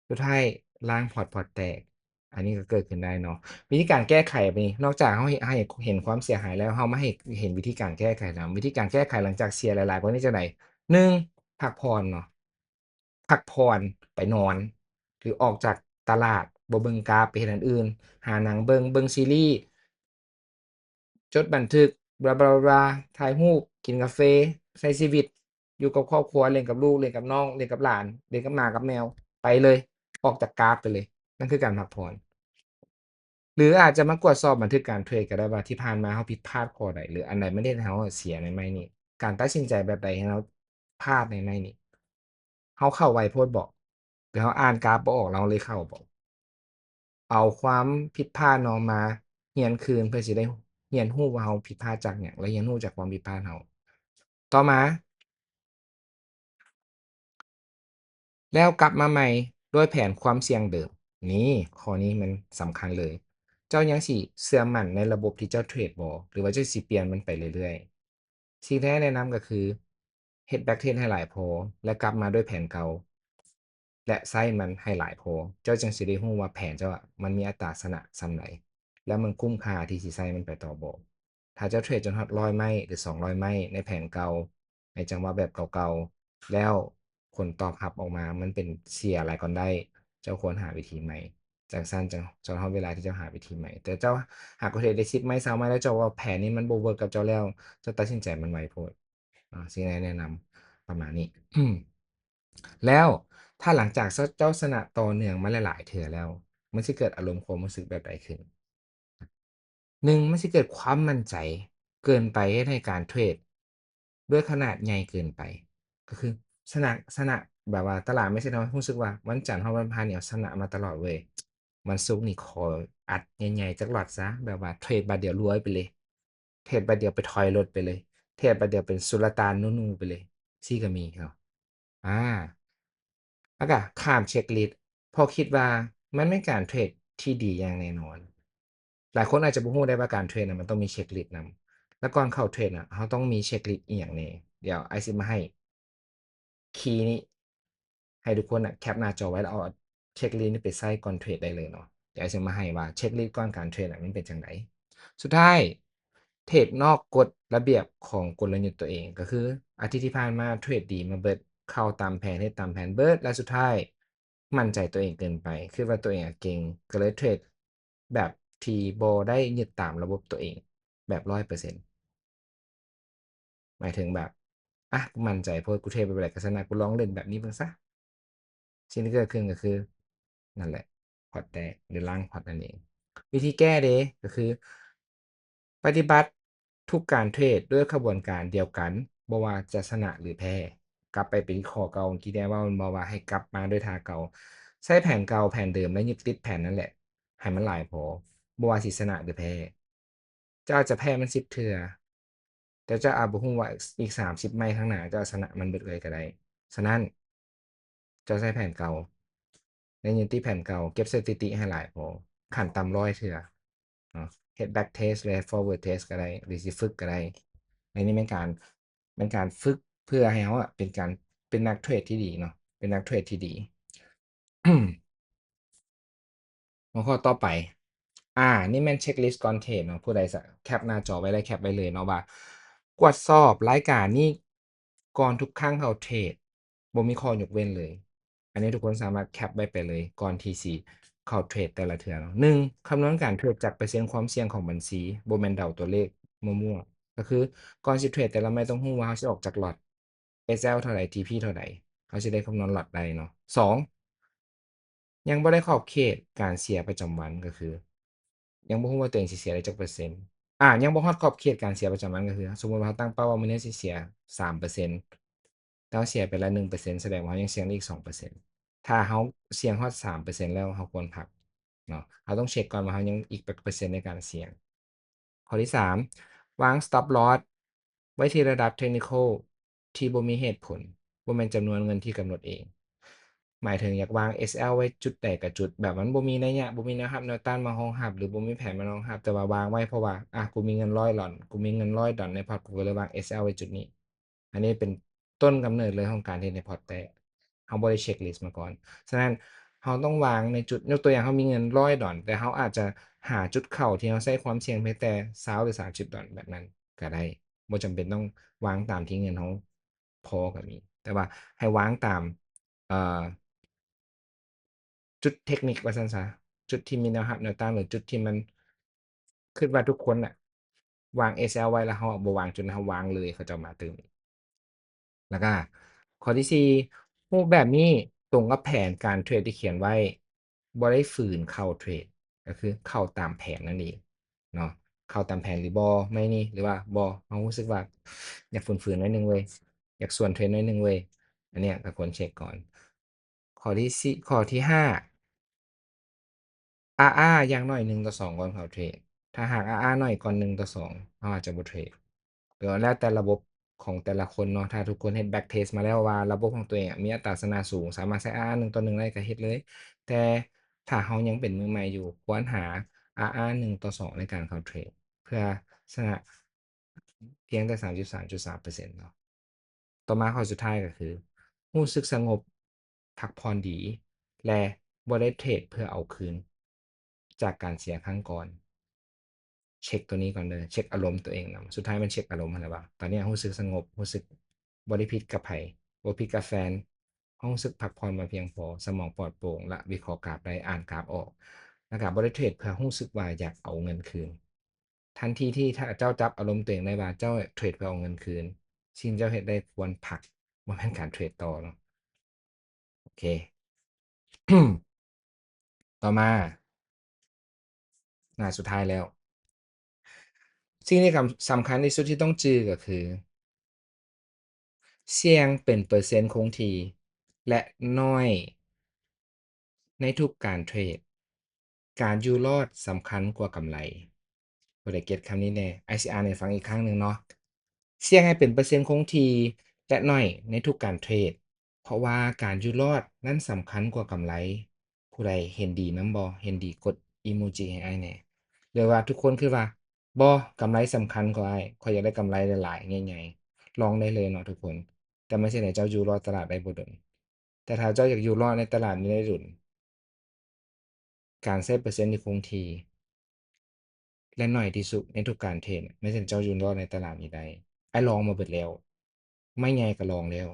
ສຸດທ້າຍລ້າງພອດ ພອດແຕກ. ອັນນີ້ກໍເກີດຂຶ້ນໄດ້ເນາະ. ວິທີການແກ້ໄຂບາດນີ້ ນອກຈາກເຮົາເຫັນ, ເຮົາເຫັນຄວາມເສຍຫາຍແລ້ວ, ເຮົາມາເຫັນ, ເຫັນວິທີການແກ້ໄຂນຳ. ວິທີການແກ້ໄຂຫຼັງຈາກເສຍຫຼາຍໆກວ່ານີ້ຈັ່ງໃດ? ໜຶ່ງ ພັກຜ່ອນເນາະ, ພັກຜ່ອນ, ໄປນອນ ຫຼື ອອກຈາກຕະຫຼາດ, ບໍ່ເບິ່ງກາຟ, ໄປເຮັດອັນອື່ນ, ຫາໜັງເບິ່ງ, ເບິ່ງຊີຣີ, ຈົດບັນທຶກ ບລາ ບລາ ບລາ ຖ່າຍຮູບ, ກິນກາເຟ, ໃຊ້ຊີວິດ, ຢູ່ກັບຄອບຄົວ, ຫຼິ້ນກັບລູກ, ຫຼິ້ນກັບນ້ອງ, ຫຼິ້ນກັບຫຼານ, ຫຼິ້ນກັບໝາກັບແມວ, ໄປເລີຍ, ອອກຈາກກາຟໄປເລີຍ. ນັ້ນຄືການພັກຜ່ອນ. ຫຼືອາດຈະມາກວດສອບບັນທຶກການເທຣດກໍໄດ້ວ່າ ທີ່ຜ່ານມາເຮົາຜິດພາດຂໍ້ໃດ ຫຼືອັນໃດມັນເຮັດໃຫ້ເຮົາເສຍໃນໄມ້ນີ້? ການຕັດສິນໃຈແບບໃດເຮັດໃຫ້ເຮົາພາດໃນໄມ້ນີ້? ເຮົາເຂົ້າໄວໂພດບໍ? ຫຼືເຮົາອ່ານກາຟບໍ່ອອກ ແລ້ວເຮົາເລີຍເຂົ້າບໍ? ເອົາຄວາມຜິດພາດເນາະມາຮຽນຄືນ ເພື່ອຊິໄດ້ ຮຽນຮູ້ວ່າເຮົາຜິດພາດຈາກຫຍັງ ແລະ ຮຽນຮູ້ຈາກຄວາມຜິດພາດເຮົາ. ຕໍ່ມາ ແລ້ວກັບມາໃໝ່ດ້ວຍແຜນຄວາມສ່ຽງເດີມ. ນີ້ ຂໍ້ນີ້ມັນສຳຄັນເລີຍ. ເຈົ້າຍັງຊິເຊື່ອໝັ້ນໃນລະບົບທີ່ເຈົ້າເທຣດບໍ່ ຫຼືວ່າເຈົ້າຊິປ່ຽນມັນໄປເລື້ອຍໆ? ສິ່ງທີ່ໃຫ້ແນະນຳກໍຄື ເຮັດ back test ໃຫ້ຫຼາຍພໍ ແລະ ກັບມາດ້ວຍແຜນເກົ່າ ແລະ ໃຊ້ມັນໃຫ້ຫຼາຍພໍ ເຈົ້າຈຶ່ງຊິໄດ້ຮູ້ວ່າແຜນເຈົ້າອະ ມັນມີອັດຕາຊະນະສ່ຳໃດ ແລະ ມັນຄຸ້ມຄ່າທີ່ຊິໃຊ້ມັນໄປຕໍ່ບໍ່. ຖ້າເຈົ້າເທຣດຈົນຮອດຮ້ອຍໄມ້ ຫຼື ສອງຮ້ອຍໄມ້ໃນແຜນເກົ່າ ໃນຈັງຫວະແບບເກົ່າໆ ແລ້ວຜົນຕອບຮັບອອກມາມັນເປັນເສຍຫຼາຍກ່ອນໄດ້ ເຈົ້າຄວນຫາວິທີໃໝ່. ຈັ່ງຊັ້ນ ຈັ່ງ ຈົນຮອດເວລາທີ່ເຈົ້າຫາວິທີໃໝ່. ແຕ່ເຈົ້າຫາກເທຣດໄດ້ສິບໄມ້ ຊາວໄມ້ ແລ້ວເຈົ້າວ່າແຜນນີ້ມັນບໍ່ເວີກກັບເຈົ້າແລ້ວ ເຈົ້າຕັດສິນໃຈມັນໄວໂພດ. ເນາະ ສິ່ງໃດແນະນຳປະມານນີ້. ແລ້ວຖ້າຫຼັງຈາກເຈົ້າຊະນະຕໍ່ເນື່ອງມາຫຼາຍໆເທື່ອແລ້ວ ມັນຊິເກີດອາລົມຄວາມຮູ້ສຶກແບບໃດຂຶ້ນ? ໜຶ່ງ ມັນຊິເກີດຄວາມໝັ້ນໃຈເກີນໄປ ເຮັດໃຫ້ການເທຣດດ້ວຍຂະໜາດໃຫຍ່ເກີນໄປ. ກໍຄືຊະນະ ຊະນະ ແບບວ່າຕະຫຼາດ mindset ເຮົາຮູ້ສຶກວ່າວັນຈັນຮອດວັນພະຫັດນີ້ ເຮົາຊະນະມາຕະຫຼອດເວີຍ. ວັນສຸກນີ້ຂໍອັດໃຫຍ່ໆຈັກລັອດຊະ ແບບວ່າເທຣດບາດດຽວລວຍໄປເລີຍ ເທຣດບາດດຽວໄປຖອຍລົດໄປເລີຍ ເທຣດບາດດຽວເປັນສຸລະຕານນູໆໄປເລີຍ ຊີ້ກໍມີເນາະ. ອາ ແລ້ວກໍຂ້າມເຊັກລິດ ເພາະຄິດວ່າມັນເປັນການເທຣດທີ່ດີຢ່າງແນ່ນອນ. ຫຼາຍຄົນອາດຈະບໍ່ຮູ້ໄດ້ວ່າການເທຣດນະ ມັນຕ້ອງມີເຊັກລິດນຳ ແລ້ວກ່ອນເຂົ້າເທຣດນະ ເຮົາຕ້ອງມີເຊັກລິດອີ່ຫຍັງແດ່. ດຽວອ້າຍຊິມາໃຫ້ ຄີນີ້ ໃຫ້ທຸກຄົນນະແຄປໜ້າຈໍໄວ້ ແລ້ວເອົາເຊັກລິດນີ້ໄປໃຊ້ກ່ອນເທຣດໄດ້ເລີຍເນາະ. ດຽວອ້າຍຊິມາໃຫ້ວ່າເຊັກລິດກ່ອນການເທຣດນະ ມັນເປັນຈັ່ງໃດ. ສຸດທ້າຍ ເທຣດນອກກົດລະບຽບຂອງກົນລະຍຸດຕົວເອງ ກໍຄືອາທິດທີ່ຜ່ານມາເທຣດດີມາເບິດ ເຂົ້າຕາມແຜນ ເຮັດຕາມແຜນເບິດ ແລ້ວສຸດທ້າຍໝັ້ນໃຈຕົວເອງເກີນໄປ ຄິດວ່າຕົວເອງອະເກັ່ງ ກໍເລີຍເທຣດແບບທີ່ບໍ່ໄດ້ຍຶດຕາມລະບົບຕົວເອງແບບຮ້ອຍເປີເຊັນ. ໝາຍເຖິງແບບ ອະ ກູໝັ້ນໃຈໂພດ ກູເທຣດແບບໃດກໍຊະນະ ກູລອງຫຼິ້ນແບບນີ້ເບິ່ງຊະ. ສິ່ງທີ່ເກີດຂຶ້ນກໍຄື ນັ້ນແຫຼະ ພອດແຕກ ຫຼືລ້າງພອດນັ້ນເອງ. ວິທີແກ້ເດ ກໍຄືປະຕິບັດທຸກການເທຣດດ້ວຍຂະບວນການດຽວກັນ ບໍ່ວ່າຈະຊະນະ ຫຼື ແພ້. ກັບໄປເປັນຂໍ້ເກົ່າ ເມື່ອກີ້ແດ່ເວົ້າແມ່ນບໍ່ວ່າໃຫ້ກັບມາດ້ວຍທ່າເກົ່າ ໃຊ້ແຜນເກົ່າ ແຜນເດີມ ແລະ ຍຶດຕິດແຜນນັ້ນແຫຼະ ໃຫ້ມັນຫຼາຍພໍ ບໍ່ວ່າຊິຊະນະ ຫຼື ແພ້. ເຈົ້າອາດຈະແພ້ມັນສິບເທື່ອ ແຕ່ເຈົ້າອາດບໍ່ຮູ້ວ່າອີກສາມສິບໄມ້ຂ້າງໜ້າເຈົ້າອາດຊະນະມັນເບິດເລີຍກໍໄດ້. ສະນັ້ນ ເຈົ້າໃຊ້ແຜນເກົ່າ ແລະ ຍຶດຕິດແຜນເກົ່າ ເກັບສະຖິຕິໃຫ້ຫຼາຍພໍ ຂັ້ນຕ່ຳຮ້ອຍເທື່ອເນາະ ເຮັດ back test ຫຼື forward test ກໍໄດ້ ຫຼື ຊິຝຶກກໍໄດ້. ແລະ ນີ້ແມ່ນການ ແມ່ນການຝຶກເພື່ອໃຫ້ເຮົາອະເປັນການ ເປັນນັກເທຣດທີ່ດີເນາະ ເປັນນັກເທຣດທີ່ດີ. ຫົວຂໍ້ຕໍ່ໄປ ອາ ນີ້ແມ່ນເຊັກລິດກ່ອນເທຣດເນາະ. ຜູ້ໃດສະ ແຄປໜ້າຈໍໄວ້ ແລະ ແຄປໄວ້ເລີຍເນາະວ່າ ກວດສອບລາຍການນີ້ກ່ອນທຸກຄັ້ງເຂົ້າເທຣດ ບໍ່ມີຂໍ້ຍົກເວັ້ນເລີຍ. ອັນນີ້ທຸກຄົນສາມາດແຄປໄວ້ໄປເລີຍ ກ່ອນທີ່ຊິເຂົ້າເທຣດແຕ່ລະເທື່ອເນາະ. ໜຶ່ງ ຄຳນວນການເທຣດຈາກເປີເຊັນຄວາມສ່ຽງຂອງບັນຊີ ບໍ່ແມ່ນເດົາຕົວເລກມົ້ວໆ. ກໍຄືກ່ອນຊິເທຣດແຕ່ລະໄມ້ ຕ້ອງຮູ້ວ່າເຮົາຊິອອກຈັກລັອດ ເອສແອລ ເທົ່າໃດ ທີພີ ເທົ່າໃດ ເຮົາຊິໄດ້ຄຳນວນລັອດໄດ້ເນາະ. ສອງ ຍັງບໍ່ໄດ້ຂອບເຂດການເສຍປະຈຳວັນ ກໍຄືຍັງບໍ່ຮູ້ວ່າຕົວເອງຊິເສຍໄດ້ຈັກເປີເຊັນ. ອາ ຍັງບໍ່ຮອດຂອບເຂດການເສຍປະຈຳວັນ ກໍຄືສົມມຸດວ່າເຮົາຕັ້ງເປົ້າວ່າມື້ນີ້ຊິເສຍສາມເປີເຊັນ ແຕ່ເຮົາເສຍໄປແລ້ວໜຶ່ງເປີເຊັນ ສະແດງວ່າເຮົາຍັງສ່ຽງໄດ້ອີກສອງເປີເຊັນ. ຖ້າເຮົາສ່ຽງຮອດສາມເປີເຊັນແລ້ວ ເຮົາຄວນພັກເນາະ. ເຮົາຕ້ອງເຊັກກ່ອນວ່າເຮົາຍັງອີກຈັກເປີເຊັນໃນການສ່ຽງ. ຂໍ້ທີສາມ ວາງ stop loss ໄວ້ທີ່ລະດັບ technical ທີ່ບໍ່ມີເຫດຜົນ ບໍ່ແມ່ນຈຳນວນເງິນທີ່ກຳນົດເອງ. ໝາຍເຖິງຢາກວາງ ເອສແອລ ໄວ້ຈຸດໃດກໍຈຸດ ແບບມັນບໍ່ມີໄລຍະ ບໍ່ມີແນວຮັບແນວຕ້ານມາຮອງຮັບ ຫຼື ບໍ່ມີແຜນມາຮອງຮັບ ແຕ່ວ່າວາງໄວ້ເພາະວ່າ ອາ ກູມີເງິນຮ້ອຍດອນ ກູມີເງິນຮ້ອຍດອນໃນພອດ ກູກໍເລີຍວາງ ເອສແອລ ໄວ້ຈຸດນີ້. ອັນນີ້ເປັນຕົ້ນກຳເນີດເລີຍຂອງການເຮັດໃນພອດແຕກ ເຮົາບໍ່ໄດ້ເຊັກລິດມາກ່ອນ. ສະນັ້ນ ເຮົາຕ້ອງວາງໃນຈຸດ ຍົກຕົວຢ່າງ ເຮົາມີເງິນຮ້ອຍດອນ ແຕ່ເຮົາອາດຈະຫາຈຸດເຂົ້າທີ່ເຮົາໃຊ້ຄວາມສ່ຽງພຽງແຕ່ຊາວ ຫຼື ສາມສິບດອນ ແບບນັ້ນກໍໄດ້ ບໍ່ຈຳເປັນຕ້ອງວາງຕາມທີ່ເງິນເຮົາພໍກໍມີ ແຕ່ວ່າໃຫ້ວາງຕາມ ເອີ ຈຸດເທັກນິກວ່າຊັ້ນຊະ ຈຸດທີ່ມີແນວຮັບແນວຕ້ານ ຫຼື ຈຸດທີ່ມັນ ຄິດວ່າທຸກຄົນນະວາງ ເອສແອລ ໄວ້ ແລ້ວເຮົາບໍ່ວາງຈຸດນັ້ນ ເຮົາວາງເລີຍ ເຂົາເຈົ້າມາຕື່ມ. ແລ້ວກະຂໍ້ທີສີ່ ຮູບແບບນີ້ຕົງກັບແຜນການເທຣດທີ່ຂຽນໄວ້ ບໍ່ໄດ້ຝືນເຂົ້າເທຣດ ກໍຄືເຂົ້າຕາມແຜນນັ້ນເອງເນາະ. ເຂົ້າຕາມແຜນຫຼືບໍ່ ໄມ້ນີ້ ຫຼືວ່າບໍ່ ເຮົາຮູ້ສຶກວ່າຢາກຝືນໆໜ້ອຍໜຶ່ງເວີຍ ຢາກສວນເທຣນໜ້ອຍໜຶ່ງເວີຍ ອັນເນີ້ຍກໍຄວນເຊັກກ່ອນ. ຂໍ້ທີສີ່ ຂໍ້ທີຫ້າ ອາອາ ຢ່າງໜ້ອຍໜຶ່ງຕໍ່ສອງກ່ອນເຂົ້າເທຣດ ຖ້າຫາກ ອາອາ ໜ້ອຍກ່ອນໜຶ່ງຕໍ່ສອງ ເຮົາອາດຈະບໍ່ເທຣດ. ກໍແລ້ວແຕ່ລະບົບຂອງແຕ່ລະຄົນເນາະ. ຖ້າທຸກຄົນເຮັດ back test ມາແລ້ວວ່າລະບົບຂອງຕົວເອງອະ ມີອັດຕາຊະນະສູງ ສາມາດໃຊ້ ອາອາ ໜຶ່ງຕໍ່ໜຶ່ງໄດ້ ກໍເຮັດເລີຍ. ແຕ່ຖ້າເຮົາຍັງເປັນມືໃໝ່ຢູ່ ຄວນຫາ ອາອາ ໜຶ່ງຕໍ່ສອງ ໃນການເຂົ້າເທຣດ ເພື່ອຊະນະພຽງແຕ່ ສາມສິບສາມຈຸດສາມເປີເຊັນເນາະ. ຕໍ່ມາຂໍ້ສຸດທ້າຍກໍຄື ຮູ້ສຶກສະຫງົບ ພັກຜ່ອນດີ ແລະ ບໍ່ໄດ້ເທຣດເພື່ອເອົາຄືນຈາກການເສຍຄັ້ງກ່ອນ. ເຊັກຕົວນີ້ກ່ອນເດີ ເຊັກອາລົມຕົວເອງນຳ. ສຸດທ້າຍມັນເຊັກອາລົມຫັ້ນແຫຼະວ່າ ຕອນນີ້ຮູ້ສຶກສະຫງົບ, ຮູ້ສຶກບໍ່ໄດ້ຜິດກັບໃຜ, ບໍ່ຜິດກັບແຟນ, ເຮົາຮູ້ສຶກພັກຜ່ອນມາພຽງພໍ, ສະໝອງປອດໂປ່ງ ແລະ ວິເຄາະກຣາຟໄດ້, ອ່ານກຣາຟອອກ, ແລ້ວກໍບໍ່ໄດ້ເທຣດເພື່ອຮູ້ສຶກວ່າຢາກເອົາເງິນຄືນ. ທັນທີທີ່ເຈົ້າຈັບອາລົມຕົວເອງໄດ້ວ່າເຈົ້າເທຣດເພື່ອເອົາເງິນຄືນ, ສິ່ງທີ່ເຈົ້າເຮັດໄດ້ຄວນພັກ, ບໍ່ແມ່ນການເທຣດຕໍ່ເນາະ. ໂອເຄ ຕໍ່ມາ ໜ້າສຸດທ້າຍແລ້ວ. ສິ່ງທີ່ສຳ ສຳຄັນທີ່ສຸດທີ່ຕ້ອງຈື່ກໍຄື ສ່ຽງເປັນເປີເຊັນຄົງທີ່ ແລະ ໜ້ອຍໃນທຸກການເທຣດ. ການຢູ່ລອດສຳຄັນກວ່າກຳໄລ. ຜູ້ໃດເກັດຄຳນີ້ແດ່? ອ້າຍຊິອ່ານໃຫ້ຟັງອີກຄັ້ງໜຶ່ງເນາະ. ສ່ຽງໃຫ້ເປັນເປີເຊັນຄົງທີ່ ແລະ ໜ້ອຍໃນທຸກການເທຣດ, ເພາະວ່າການຢູ່ລອດນັ້ນສຳຄັນກວ່າກຳໄລ. ຜູ້ໃດເຫັນດີນຳບໍ່? ເຫັນດີກົດອີໂມຈິໃຫ້ອ້າຍແດ່. ຫຼືວ່າທຸກຄົນຄິດວ່າ ບໍ່, ກຳໄລສຳຄັນກວ່າອ້າຍ, ຂ້ອຍຢາກໄດ້ກຳໄລຫຼາຍໆ ໃຫຍ່ໆ. ລອງໄດ້ເລີຍເນາະທຸກຄົນ, ແຕ່ມັນຊິເຮັດໃຫ້ເຈົ້າຢູ່ລອດຕະຫຼາດໄດ້ບໍ່ດົນ. ແຕ່ຖ້າເຈົ້າຢາກຢູ່ລອດໃນຕະຫຼາດນີ້ໄດ້ດົນ, ການໃຊ້ເປີເຊັນທີ່ຄົງທີ່ ແລະ ໜ້ອຍທີ່ສຸດໃນທຸກການເທຣດ ແມ່ນເຈົ້າຢູ່ລອດໃນຕະຫຼາດນີ້ໄດ້. ອ້າຍລອງມາເບິດແລ້ວ, ໄມ້ໃຫຍ່ກໍລອງແລ້ວ,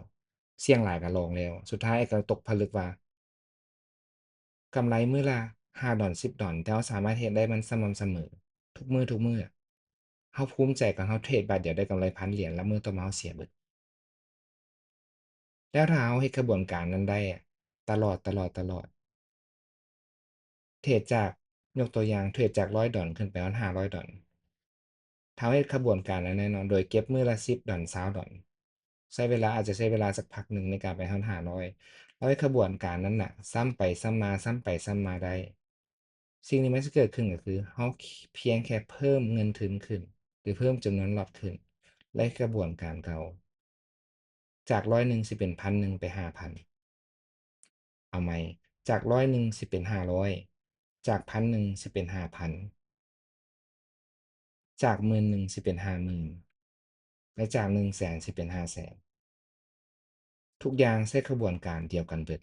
ສ່ຽງຫຼາຍກໍລອງແລ້ວ, ສຸດທ້າຍອ້າຍກໍຕົກຜະລຶກວ່າ ກຳໄລມື້ລະຫ້າດອນ ສິບດອນ, ແຕ່ເຮົາສາມາດເຮັດໄດ້ມັນສະໝ່ຳສະເໝີທຸກມື້ ທຸກມື້. ເຮົາພູມໃຈກັນ, ເຮົາເທຣດບາດດຽວໄດ້ກຳໄລພັນຫຼຽນ, ແລ້ວມື້ຕໍ່ມາເຮົາເສຍເບິດ. ແລ້ວຖ້າເຮົາເຮັດຂະບວນການນັ້ນໄດ້ຕະຫຼອດ, ຕະຫຼອດ, ຕະຫຼອດ, ເທຣດຈາກ, ຍົກຕົວຢ່າງ, ເທຣດຈາກຮ້ອຍດອນຂຶ້ນໄປຮອດຫ້າຮ້ອຍດອນ. ຖ້າເຮົາເຮັດຂະບວນການນັ້ນແນ່ນອນ, ໂດຍເກັບມື້ລະສິບດອນ, ຊາວດອນ, ໃຊ້ເວລາ, ອາດຈະໃຊ້ເວລາສັກພັກໜຶ່ງໃນການໄປຮອດຫ້າຮ້ອຍ. ເຮົາເຮັດຂະບວນການນັ້ນນະ ຊ້ຳໄປຊ້ຳມາ, ຊ້ຳໄປຊ້ຳມາໄດ້. ສິ່ງທີ່ມັນຈະເກີດຂຶ້ນກໍຄື ເຮົາພຽງແຄ່ເພີ່ມເງິນທຶນຂຶ້ນ ຫຼື ເພີ່ມຈຳນວນລັອດຂຶ້ນ ແລະ ຂະບວນການເກົ່າ. ຈາກຮ້ອຍໜຶ່ງຊິເປັນພັນໜຶ່ງໄປຫ້າພັນ. ເອົາໃໝ່, ຈາກຮ້ອຍໜຶ່ງຊິເປັນຫ້າຮ້ອຍ, ຈາກພັນໜຶ່ງຊິເປັນຫ້າພັນ, ຈາກໝື່ນໜຶ່ງຊິເປັນຫ້າໝື່ນ ແລະ ຈາກໜຶ່ງແສນຊິເປັນຫ້າແສນ. ທຸກຢ່າງໃຊ້ຂະບວນການດຽວກັນເບິດ,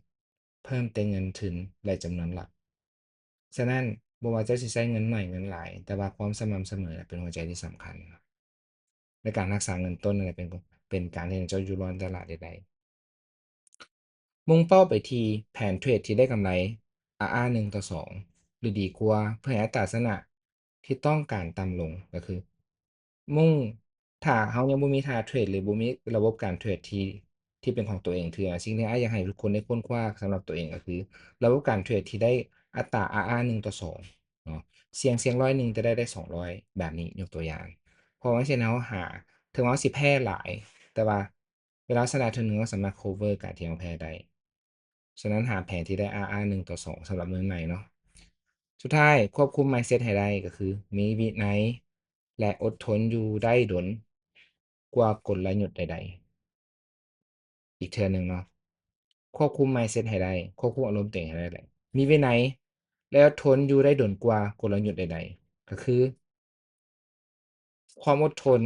ເພີ່ມແຕ່ເງິນທຶນ ແລະ ຈຳນວນລັດ. ສະນັ້ນ, ບໍ່ວ່າເຈົ້າຊິໃຊ້ເງິນໜ້ອຍເງິນຫຼາຍ, ແຕ່ວ່າຄວາມສະໝ່ຳສະເໝີເປັນຫົວໃຈທີ່ສຳຄັນ. ໃນການຮັກສາເງິນຕົ້ນນັ້ນແຫຼະ ເປັນ, ເປັນການເຮັດໃຫ້ເຈົ້າຢູ່ລອດຕະຫຼາດໄດ້. ມຸ່ງເປົ້າໄປທີ່ແຜນເທຣດທີ່ໄດ້ກຳໄລ ອາອາ ໜຶ່ງຕໍ່ສອງ ຫຼື ດີກວ່າ ເພື່ອໃຫ້ອັດຕາຊະນະທີ່ຕ້ອງການຕ່ຳລົງ. ກໍຄື ມຸ່ງ, ຖ້າເຮົາຍັງບໍ່ມີທ່າເທຣດ ຫຼື ບໍ່ມີລະບົບການເທຣດທີ່, ທີ່ເປັນຂອງຕົວເອງເທື່ອ, ສິ່ງທີ່ອ້າຍຢາກໃຫ້ທຸກຄົນໄດ້ຄົ້ນຄວ້າສຳລັບຕົວເອງ ກໍຄືລະບົບການເທຣດທີ່ໄດ້ອັດຕາ ອາອາ ໜຶ່ງຕໍ່ສອງເນາະ. ສ່ຽງ, ສ່ຽງຮ້ອຍໜຶ່ງ ແຕ່ໄດ້, ໄດ້ສອງຮ້ອຍ ແບບນີ້, ຍົກຕົວຢ່າງ. ເພາະວ່າເຊັ່ນເຮົາຫາ, ເຖິງວ່າເຮົາຊິແພ້ຫຼາຍ, ແຕ່ວ່າເວລາເຮົາຊະນະເທື່ອໜຶ່ງ, ເຮົາສາມາດ cover ການທີ່ເຮົາແພ້ໄດ້. ສະນັ້ນ ຫາແຜນທີ່ໄດ້ ອາອາ ໜຶ່ງຕໍ່ສອງ ສຳລັບມືໃໝ່ເນາະ. ສຸດທ້າຍ, ຄວບຄຸມ mindset ໃຫ້ໄດ້ ກໍຄື ມີວິໄນ ແລະ ອົດທົນຢູ່ໄດ້ດົນກວ່າກົນລະຍຸດໃດໆ. ອີກເທື່ອໜຶ່ງເນາະ, ຄວບຄຸມ mindset ໃຫ້ໄດ້, ຄວບຄຸມອາລົມຕົວເອງໃຫ້ໄດ້. ມີວິໄນ ແລະ ອົດທົນຢູ່ໄດ້ດົນກວ່າກົນລະຍຸດໃດໆ. ກໍຄື ຄວາມອົດທົນ,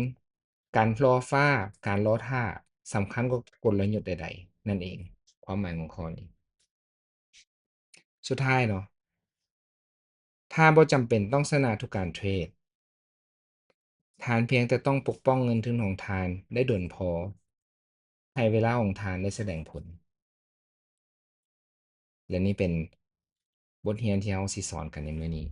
ການລໍຟ້າ, ການລໍຖ້າ ສຳຄັນກວ່າກົນລະຍຸດໃດໆ ນັ້ນເອງ, ຄວາມໝາຍຂອງຂໍ້ນີ້. ສຸດທ້າຍເນາະ, ທ່ານບໍ່ຈຳເປັນຕ້ອງຊະນະທຸກການເທຣດ, ທ່ານພຽງແຕ່ຕ້ອງປົກປ້ອງເງິນທຶນຂອງທ່ານໄດ້ດົນພໍ ໃຫ້ເວລາຂອງທ່ານໄດ້ສະແດງຜົນ. ແລະ ນີ້ເປັນບົດຮຽນທີ່ເຮົາຊິສອນກັນໃນມື້ນີ້.